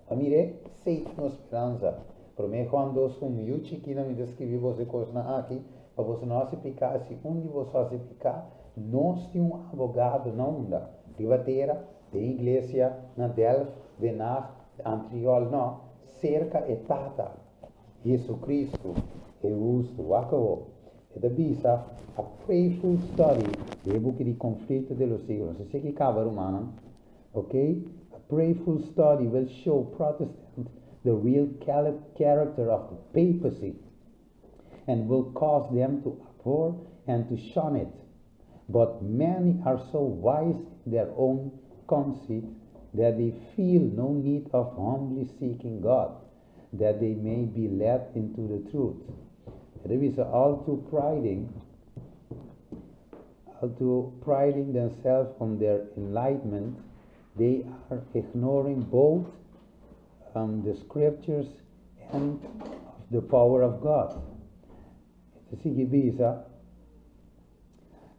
A mir'é, esei ta nos speransa. Promé Juan 2, 1, Yu chikinan, mi ta skribí boso e kosnan aki, pa boso no hasi piká, si un di boso hasi piká, nos tin un abogado na unda? Riba tera, Den iglesia na Delft, Den Haag, Antriol no, serka e Tata, JesuCristo, e hustu. Wak awo. E ta bisa, A prayful study den e buki di Conflicto de los Siglos. Esei ki kaba, rumannan. Ok? A prayful study will show Protestant the real character of the papacy and will cause them to abhor and to shun it. But many are so wise in their own conceit that they feel no need of humbly seeking God. that they may be led into the truth. E ta bisa all too priding, all too priding themselves on their enlightenment, they are ignoring both the scriptures and of the power of God. E ta sigui bisa,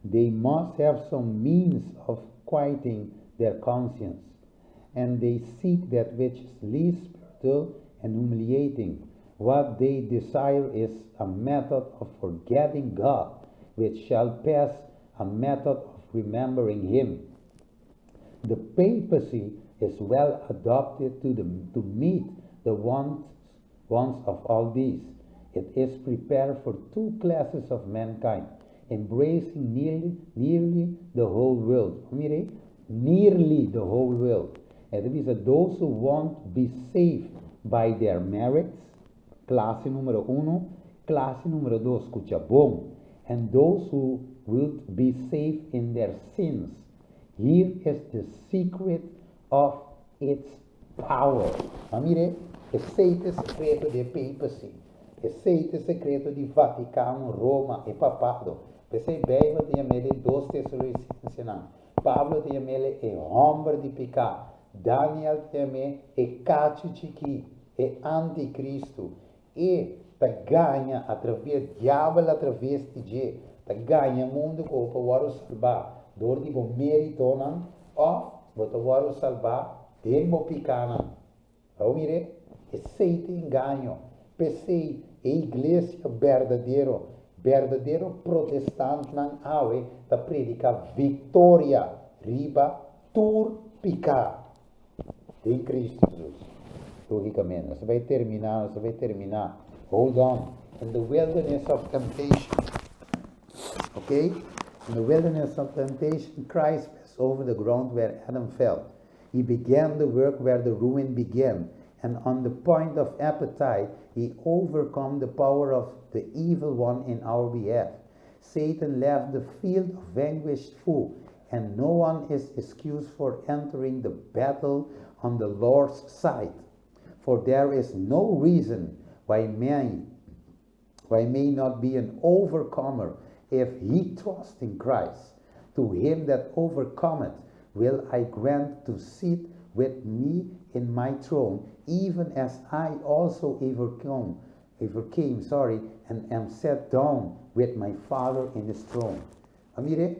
they must have some means of quieting their conscience, and they seek that which is least spiritual and humiliating. What they desire is a method of forgetting God, which shall pass a method of remembering Him. The papacy is well adapted to meet the wants of all these. It is prepared for two classes of mankind, embracing nearly the whole world. Mira, nearly the whole world. And it is those who want be saved by their merits, klase number 1, klase number 2, skucha bon, and those who would be saved in their sins. Here is the secret of its power. Ma mira, esei ta e sekreto di papacy. Esei ta e sekreto di Vatikano, Roma i Papado. P'esei Beibel ta yam'é 2 Tesalonisensenan. Pablo ta yam'é e hòmber di piká. Daniel ta yam'é e kachu chikí, e antikristu. E ta gaña atraves, diabel atraves di dje, ta gaña mundu ku bo por wòrdu salbá dor di bo méritonan òf bo ta wòrdu salbá den bo pikánan. Awor mira, esei ta engaño. P'esei e iglesia berdadero, berdadero protestantnan awe ta prediká viktoria riba tur piká den Kristu Jesus. Lógikamente, nos ta bai terminá, nos ta bai terminá. Hold on. In the wilderness of temptation. Okay? In the wilderness of temptation, Christ passed over the ground where Adam fell. He began the work where the ruin began, and on the point of appetite, he overcome the power of the evil one in our behalf. Satan left the field of vanquished foe, and no one is excused for entering the battle on the Lord's side. For there is no reason why may not be an overcomer if he trust in Christ. To him that overcometh will I grant to sit with me in my throne, even as I also overcame, sorry, and am set down with my Father in his throne. Mira,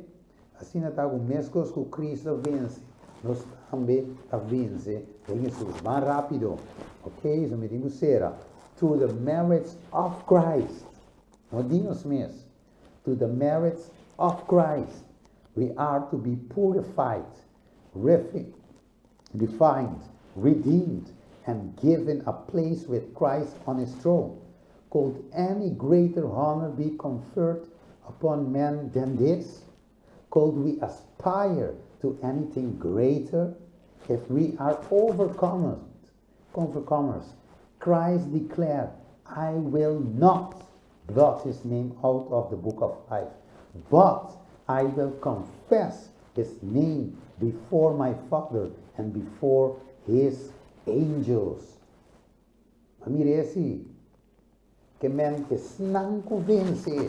asina ta ku meskos ku Kristu a vense, nos tambe a vense den Hesus. Mas rápido, ok? So mi tin ku sera. To the merits of Christ. No di nos mes. To the merits of Christ. We are to be purified, refined, redeemed, and given a place with Christ on his throne. Could any greater honor be conferred upon men than this? Could we aspire to anything greater? If we are overcomers, Christ declared, "I will not blot his name out of the book of life, but I will confess his name before my Father and before his angels." Mira esei. Ke men esnan ku vense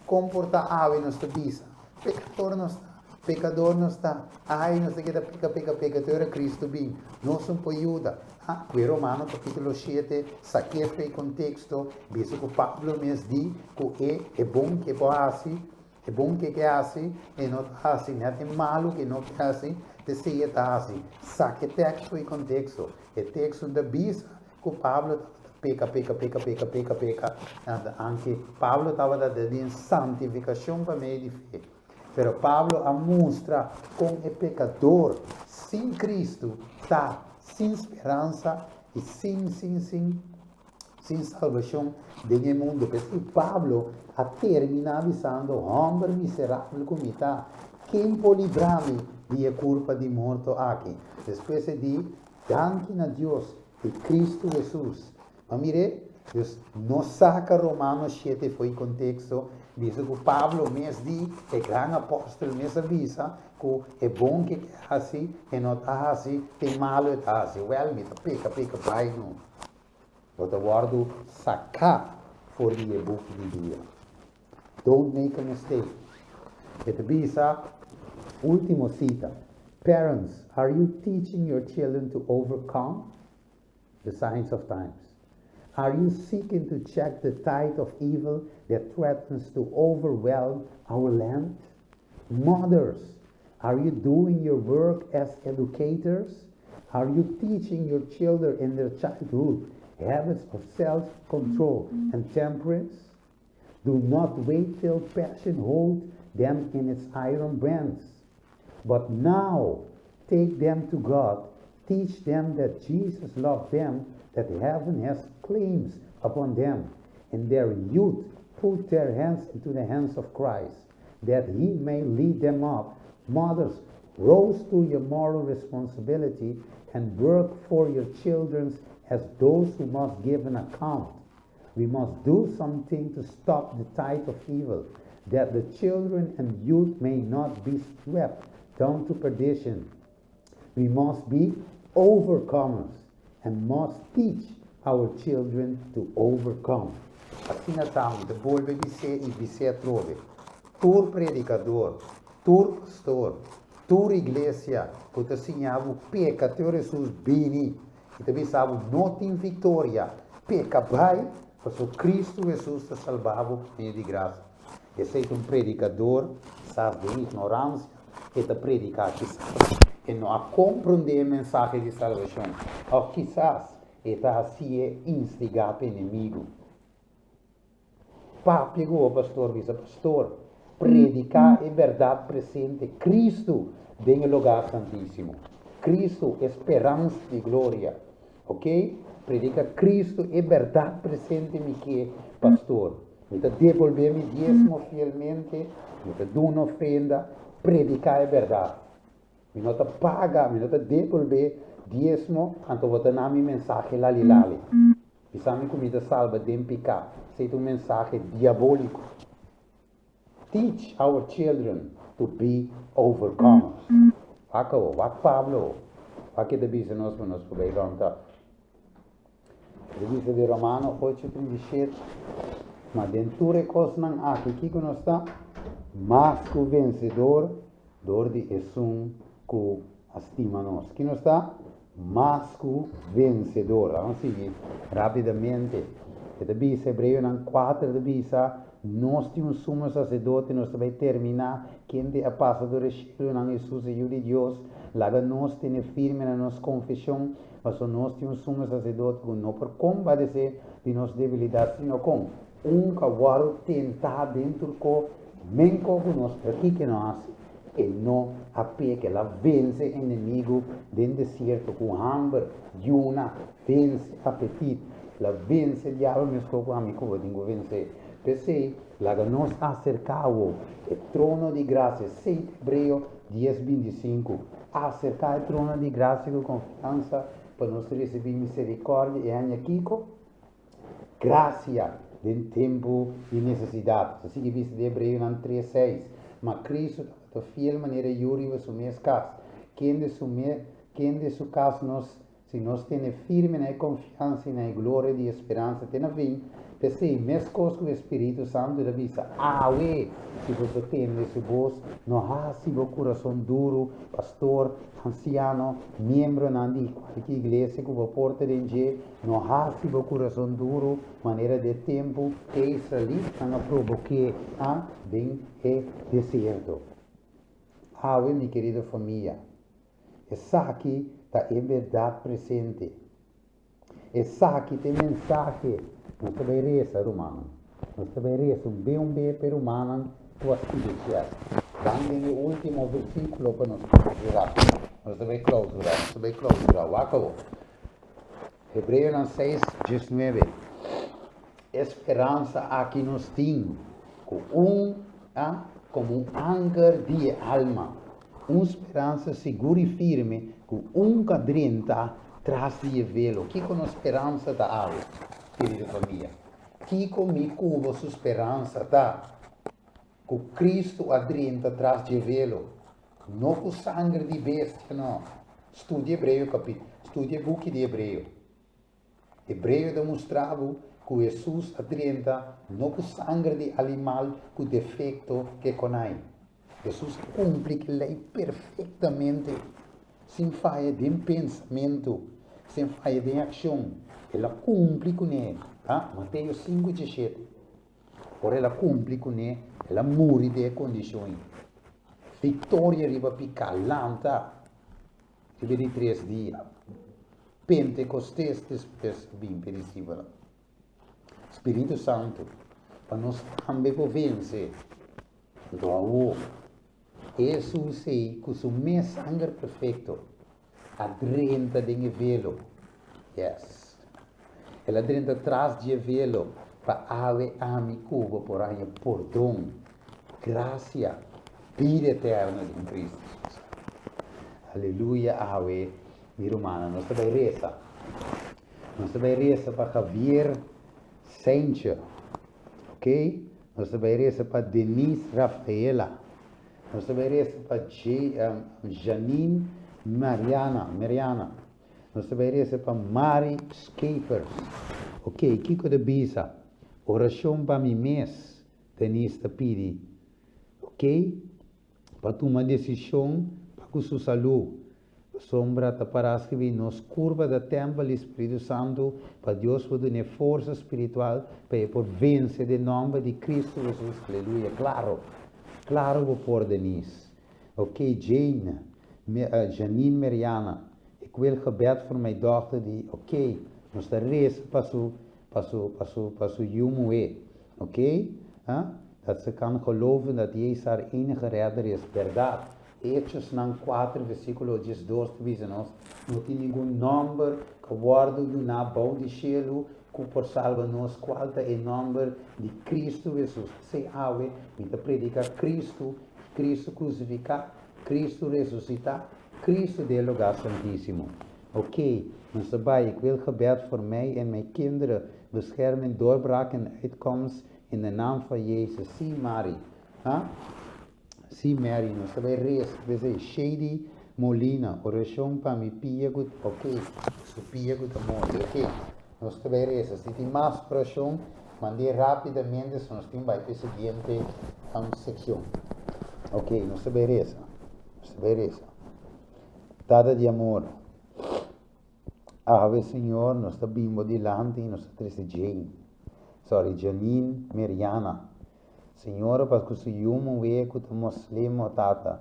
komportá awe nos ta bisa. Pekador nos ta. Pekador nos ta. Ai, nos ta keda peka, peka, peka. Te ora Kristu bin. Nos no por yuda. Ah, ku Romano kapítulo 7, sak'é for di konteksto, bisa ku Pablo mes di, ku e bon ku e por hasi, e bon ku e hasi, e no hasi, net e malu ku e no hasi, t'esei e ta hasi. Saka teksto for di konteksto. E teksto ta bisa, ku Pablo peka, peka, peka, peka, peka, peka. Aunke Pablo tabata den santifikashon pa medio di fe. Pero Pablo a mustra kon e pekador sin Kristu ta sin speransa i sin salbashon den mundu. Pasobra Pablo a terminá bisando, "Hòmber miserabel ku mi ta, ken por libra mi di e kurpa di morto aki?" Despues e di, "Danki na Dios i Kristu Hesus." Ma mira, Dios no saka Romano 7 for di konteksto, bisa ku Pablo mes di, e gran apòstel mes a bisa, ku e bon ku e hasi, e no ta hasi, te malu e ta hasi. Well, mi ta peka, peka, bai no. Bo ta wòrdu saká for di e buki di bida. Don't make a mistake. E ta bisa, último sita, Parents, are you teaching your children to overcome the signs of times? Are you seeking to check the tide of evil that threatens to overwhelm our land? Mothers, are you doing your work as educators? Are you teaching your children in their childhood habits of self-control and temperance? Do not wait till passion hold them in its iron bands. But now take them to God, teach them that Jesus loved them, that heaven has claims upon them. In their youth, put their hands into the hands of Christ, that he may lead them up. Mothers, rose to your moral responsibility and work for your children as those who must give an account. We must do something to stop the tide of evil, that the children and youth may not be swept down to perdition. We must be overcomers and must teach our children to overcome. Asina ta, mi ta bolbe bis'é i bis'é atrobe, tur predikador, tur pastor, tur iglesia ku ta siña bo peka te ora Hesus bini i ta bisa bo no tin viktoria, peka bai, pasobra Kristu Hesus ta salba bo pa medio di grasia. Esei ta un predikador, kisas den ignoransia e ta prediká, kisas e no a komprondé e mensahe di salbashon, òf kisas e ta hasié instigá pa enemigu. Papia ku bo pastor, bisa, Pastor, prediká e bèrdat presente, Kristu den e lugá santísimo. Kristu, e speransa di gloria. Ok? Prediká Kristu, e bèrdat presente mi ke, pastor. Mi ta debolbé mi diesmo fielmente, mi ta duna ofrenda, prediká e bèrdat. Mi no ta paga, mi no ta debolbé diesmo, anto bo ta na mi mensahe lali lali. Bisa mi ku mi ta salba den piká. Esei ta un mensahe diabóliko. Teach our children to be overcomers. Wak awo, wak Pablo. Wak e ta bisa nos pa nos por bai rònt E ta bisa di Romano 8:37, Ma den tur e kosnan aki kiko nos ta? Mas ku vensedor dor di esun ku a stima nos. Ki nos ta? Mas ku vensedor. Laga nos sigui rápidamente. E ta bisa, Hebreonan 4 ta bisa, Nos tin un sumo saserdote, nos ta bai terminá, kende a pasa dor e shelunan, Hesus, e Yu di Dios. Laga nos tene firme na nos konfeshon, pasobra nos tin un sumo saserdote ku no por kompadesé di nos debilidat, sino kon un ku a wòrdu tentá den tur ko, menko ku nos, pero kiko e no hasi? E no a peka, el a vense enemigu den desierto ku hamber, yuna, vense apetit, el a vense diabel meskos ku ami ku bo tin ku vense. P'esei, laga nos aserká awo e trono di grasia, esei ta Hebreo dies 25, aserká e trono di grasia ku konfiansa pa nos risibí miserikòrdia i haña kiko? Grasia den tempu di nesesidat. Ta sigui bisa den Hebreonan 3, 6, Ma Kristu tabata fiel manera yu riba su mes kas, kende su me kende su kas nos Si nos tene firme na e konfiansa i na e gloria di e speransa te na fin, p'esei, meskos ku e Spiritu Santu ta bisa, Awe, si boso tende su bos, no hasi bo kurason duru, pastor, ansiano, miembronan di kualke iglesia ku bo por ta den dje, no hasi bo kurason duru manera di e tempu e israelitanan a probok'é den e desierto. Awe, mi kerido famia, Esaki ta e bèrdat presente. Esaki ta e mensahe. Nos ta bai resa, rumannan. Nos ta bai resa un be un be pa e rumannan ku a sigui fiel. Ban den e último versíkulo pa nos klousurá. Nos ta bai klousurá, nos ta bai klousurá. Wak awor. Hebreonan 6, 19. E speransa aki nos tin ku un a komo un anker di e alma, un speransa sigur i firme ku un ka drenta tras di e velo. Kiko nos speransa ta awe, kerido famia? Kiko mi ku bo su speransa ta? Ku Kristu a drenta tras dje velo, no ku sanger di bestia, no. Studia Hebreo kapit, studia e buki di Hebreo. Hebreo ta mustra bo ku Hesus a drenta no ku sanger di alimal ku defekto ke konai. Hesus a kumpli ku e lei perfektamente, sin faya den pensamentu, sin faya den akshon. El a kumpli kuné. Ta Mateo sinku diesshete. Ora el a kumpli kuné, el a muri den e kondishon ei. Viktoria riba piká, lanta riba di tres dia. Pentekostes despues a bin p'e disipelnan. Spiritu Santu, pa nos tambe por vense. Anto awor, Hesus ei ku su mes sanger perfekto a drenta den e velo. Yes. El a drenta tras dje velo pa awe ami ku bo por haña pordon, grasia, bida eterno den Cristo Jesus. Aleluya awe mi rumannan nos ta bai resa. Nos ta bai resa pa Javier Saintje. Ok, nos ta bai resa pa Denise Rafaela. Nos ta bai resa pa Janine Mariana, Mariana. Nos ta bai resa pa Mari Schepers. Ok, kiko ta bisa? Orashon pa mi mes, Denise ta pidi. Ok, pa tuma desishon pa ku su salú. Pasobra ta pará skibí, Nos kurpa ta tèmpel di Spiritu Santu, pa Dios por dun'é forsa spiritual pa e por vense den nòmber di Kristu Hesus. Aleluya! Klaro! Klaro bo por, Denise. Ok, Jane, Janine Meriana, ik wil gebed voor mijn dochter di, ok, nos ta resa pa su, pa su, pa su, pa su yu muhé. Ok? Ha? Dat ze kan geloven dat Jezus haar enige redder is. Bèrdat. Hechosnan kuater versíkulo 12 ta bisa nos, No tin ningun nòmber ku a wòrdu duná bou di shelu ku por salba nos, kual ta e nòmber di Kristu Hesus. P'esei awe mi ta prediká Kristu, Kristu krusifiká, Kristu resusitá, Kristu den e lugá santísimo. Oké, nos ta bai. Ik wil gebed voor mij en mijn kinderen, bescherming, doorbraak en uitkomst in de naam van Jezus. Sí, Mari. Ha? Sí Mary, nos ta bai resa. P'esei Shady Molina, orashon pa mi pia ku ok, su pia ku ta morde. Ok, nos ta bai resa. Si tin mas orashon, mand'é rápidamente so nos tin bai p'e siguiente sekshon. Ok, nos ta bai resa. Nos ta bai resa. Tata di amor, awe Señor nos ta bin bo dilanti i nos ta trese Jane, sorry, Janine Meriana. Señor pa cu su yu muhe cu ta moslem o tata.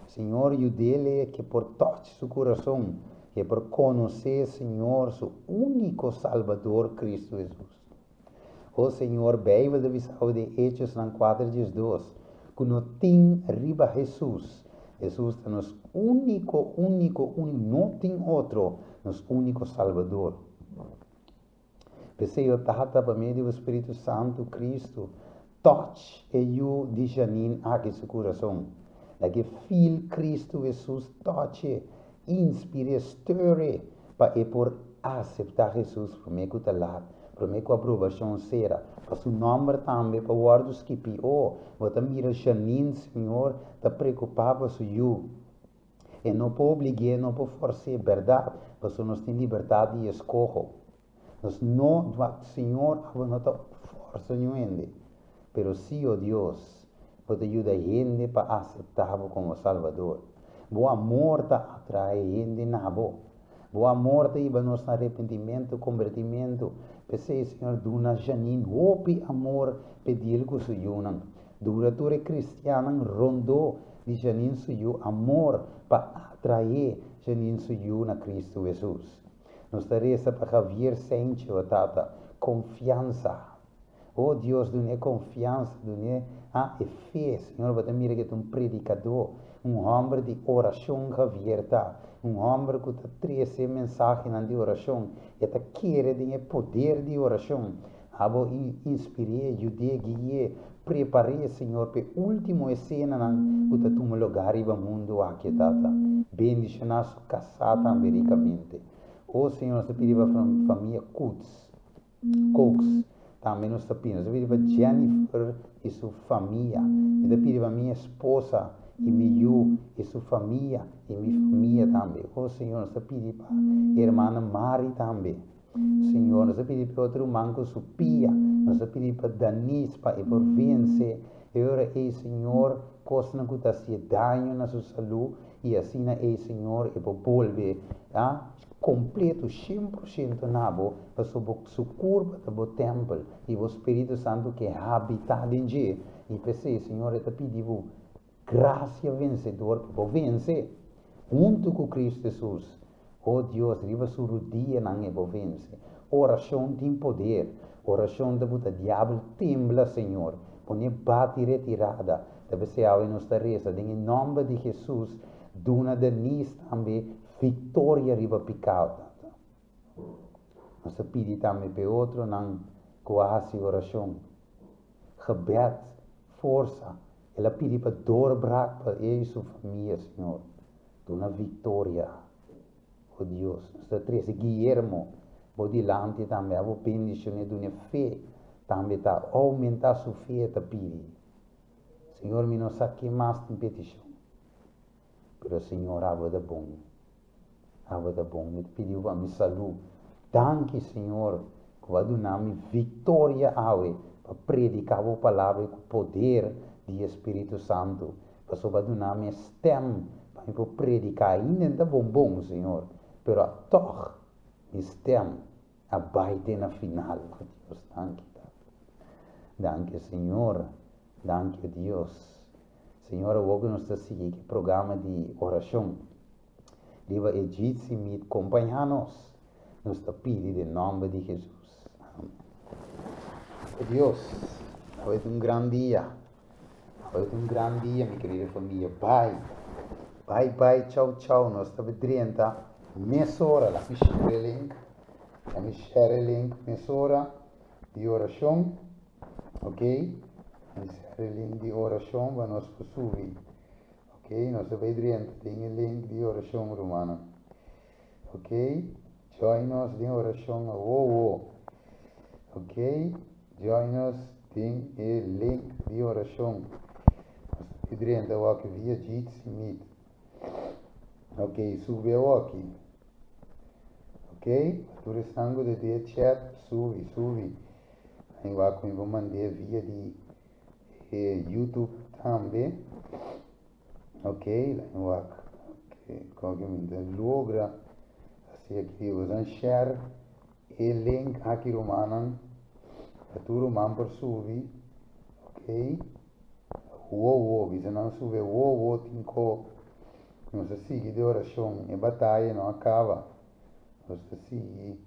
Señor yudele ke por touch su curason, ke por conoce Señor su unico Salbador Cristo Jesus. O Señor Bijbel ta bisao den Hechosnan kuater 12 cu no tin riba Jesus. Jesus ta nos unico unico unico no tin otro nos unico Salbador. P'esei o Tata, pa medio di bo Spiritu Santu, Cristo, touch e yu di Janine aki su curason. Laga e feel Cristo Jesus touch e, inspir'e, stir e, pa e por acepta Jesus prome cu ta laat, prome cu aprobacion cera, pa su nomber tambe pa wordo skipi. O, bo ta mira Janine, Señor, ta preocupa pa su yu. E no por oblig'é, no por fors'é, bèrdat, pasobra nos tin libertat di eskoho. Nos no, Señor, abo no ta forsa niun hende, pero sí, o Dios, bo ta yuda hende pa aseptá bo komo Salbador. Bo amor ta atraé hende na bo. Bo amor ta hiba nos na arepentimentu, kombertimentu. P'esei, Señor, duna Janine hopi amor p'e deal ku su yunan. Duna tur e kristiannan rondó di Janine su yu amor pa atraé Janine su yu na Kristu Hesus. Nos ta resa pa Javier Saintje, o Tata, konfiansa. O Dios, dun'é konfiansa, dun'é a e fe. Señor, bo ta mira ku e ta un predikadó, un hòmber di orashon Javier ta, un hòmber ku ta trese mensahenan di orashon. E ta kere den e poder di orashon. Abo inspir'é, yud'é, gui'é, prepar'é, Señor, p'e último esenanan ku ta tuma lugá riba mundu aki, Tata. Bendishoná su kasá tambe rikamente. O Señor, nos ta pidi pa famia Koots, Cooks, tambe nos ta pidi. Nos ta pidi pa Jennifer i su famia. Mi ta pidi pa mi esposa i mi yu i su famia i mi famia tambe. O Señor, nos ta pidi pa hermana Mari tambe. Señor, nos ta pidi pa e otro ruman ku su pia. Nos ta pidi pa Danis pa e por vense e ora ei, Señor, kosnan ku ta hasié daño na su salú i asina ei, Señor, e por bolbe a kompleto 100% na bo, pasobra bo su kurpa ta bo tèmpel i bo Spiritu Santu ke habitá den dje. I p'esei, Señor, e ta pidi bo grasia vensedor pa bo vense huntu ku Kristu Hesus. O Dios, riba su rudianan e bo vense. Orashon tin poder. Orashon ta buta diabel tembla, Señor. Pone bati retirada. Ta p'esei awe nos ta resa den e nomber di Hesus, duna Denise tambe viktoria riba pikao, Tata. Nos ta pidi tambe p'e otronan ku a hasi orashon. Gebed, forsa. El a pidi pa doorbraak pa e i su famia, Señor. Duna viktoria, o Dios. Nos ta trese Guillermo bo dilanti tambe. Abo bendishon'é, dun'é fe tambe ta oumentá su fe, e ta pidi. Señor, mi no sa ke mas tin petishon, pero Señor, abo ta bon. Abo ta bon. Mi ta pidi bo pa mi salú. Danki, Señor, ku bo a duna mi viktoria awe pa prediká bo palabra i ku poder di e Spiritu Santu. Pasobra bo a duna mi e stèm pa mi por prediká. Ainda N ta bon bon, Señor, pero tòg mi stèm a bai te na final. O Dios, danki, Tata. Danki, Señor. Danki, Dios. Señor, awor ku nos ta sigui ku e programa di orashon riba e Jitsi Meet, kompañá nos. Nos ta pidi den nòmber di Hesus. Amen. O Dios, awe ta un gran dia. Awe ta un gran dia, mi kerido famia. Bai, bai, bai, chau, chau. Nos ta drenta mesora. Laat mi share e link. Laat mi share e link mesora di orashon. Ok? Mi share e link di orashon pa nos por subi. Ok? Nos ta bai drenta den e link di orashon, rumannan. Ok? Join nos den orashon awowo. Ok? Join nos den e link di orashon. Nos ta bai drenta awoki via Jitsi Meet. Ok, subi awoki. Ok? Pa tur esnan ku ta den e chat, subi, subi. Ai wak ku mi por mand'é via di e YouTube tambe. Ok, laat mi wak. Ok, kon ke mi ta logra hasi aki. Boso share e link aki rumannan pa tur ruman por subi. Ok. Wo wo, bisa nan subi wo wo tin ko. Nos ta sigui den orashon. E bataya no a kaba. Nos ta sigui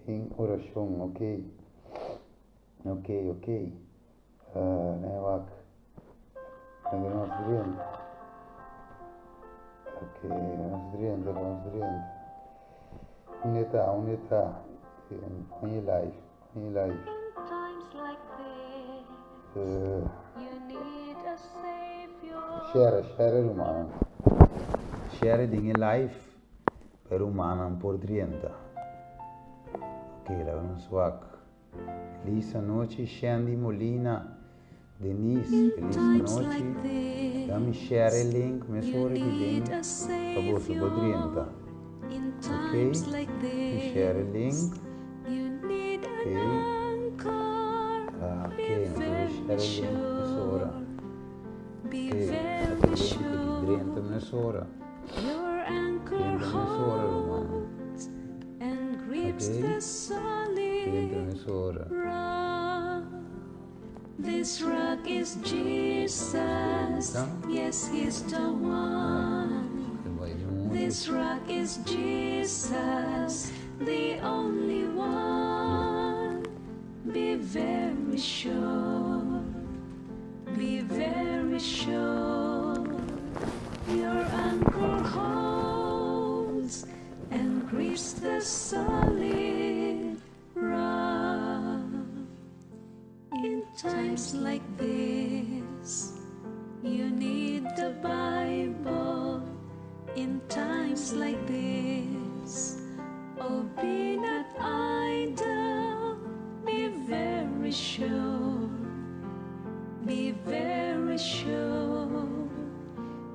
den orashon. Ok. Ok, ok. Laat wak. Laat nos drenta. Ok, nos drenta, nos drenta. Unda ta, unda ta? Pon e live, pon e live. Share, share rumannan. Share den e live pa rumannan por drenta. Ok, laat nos wak. Felis anochi Shandy Molina, Denise, felis anochi. Da mi share e link mesora ki den pa boso por drenta. Ok, mi share e link. Ok, ok, nos a share e link mesora. Ok, e link ta di drenta mesora. Drenta mesora, ruman. Ok, drenta mesora. This rock is Jesus. Yes, he's the one. This rock is Jesus, the only one. Be very sure. Be very sure. Your anchor holds and grips the solid rock. In times like this, you need the Bible. In times like this, oh, be not idle, be very sure. Be very sure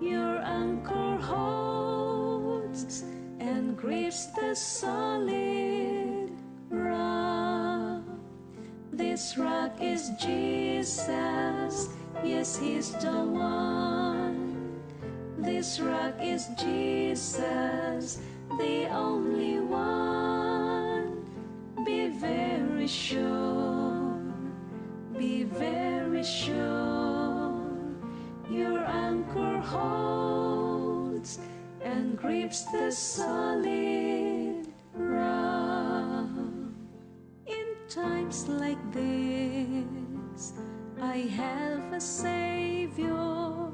your anchor holds and grips the solid. This rock is Jesus. Yes, He's the one. This rock is Jesus, the only one. Be very sure, be very sure. Your anchor holds and grips the solid rock. In times like this, I have a Savior.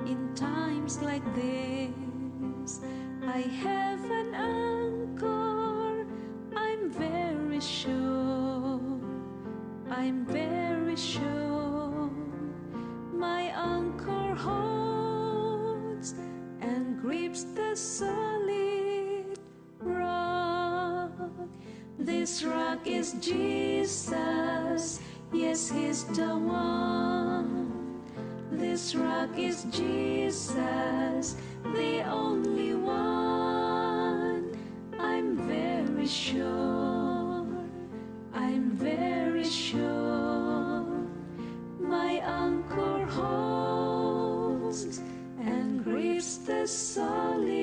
In times like this, I have an anchor. I'm very sure. I'm very sure. My anchor holds and grips the solid rock. This rock is Jesus. Yes, He's the one. This rock is Jesus, the only one. I'm very sure. I'm very sure. My anchor holds and grips the solid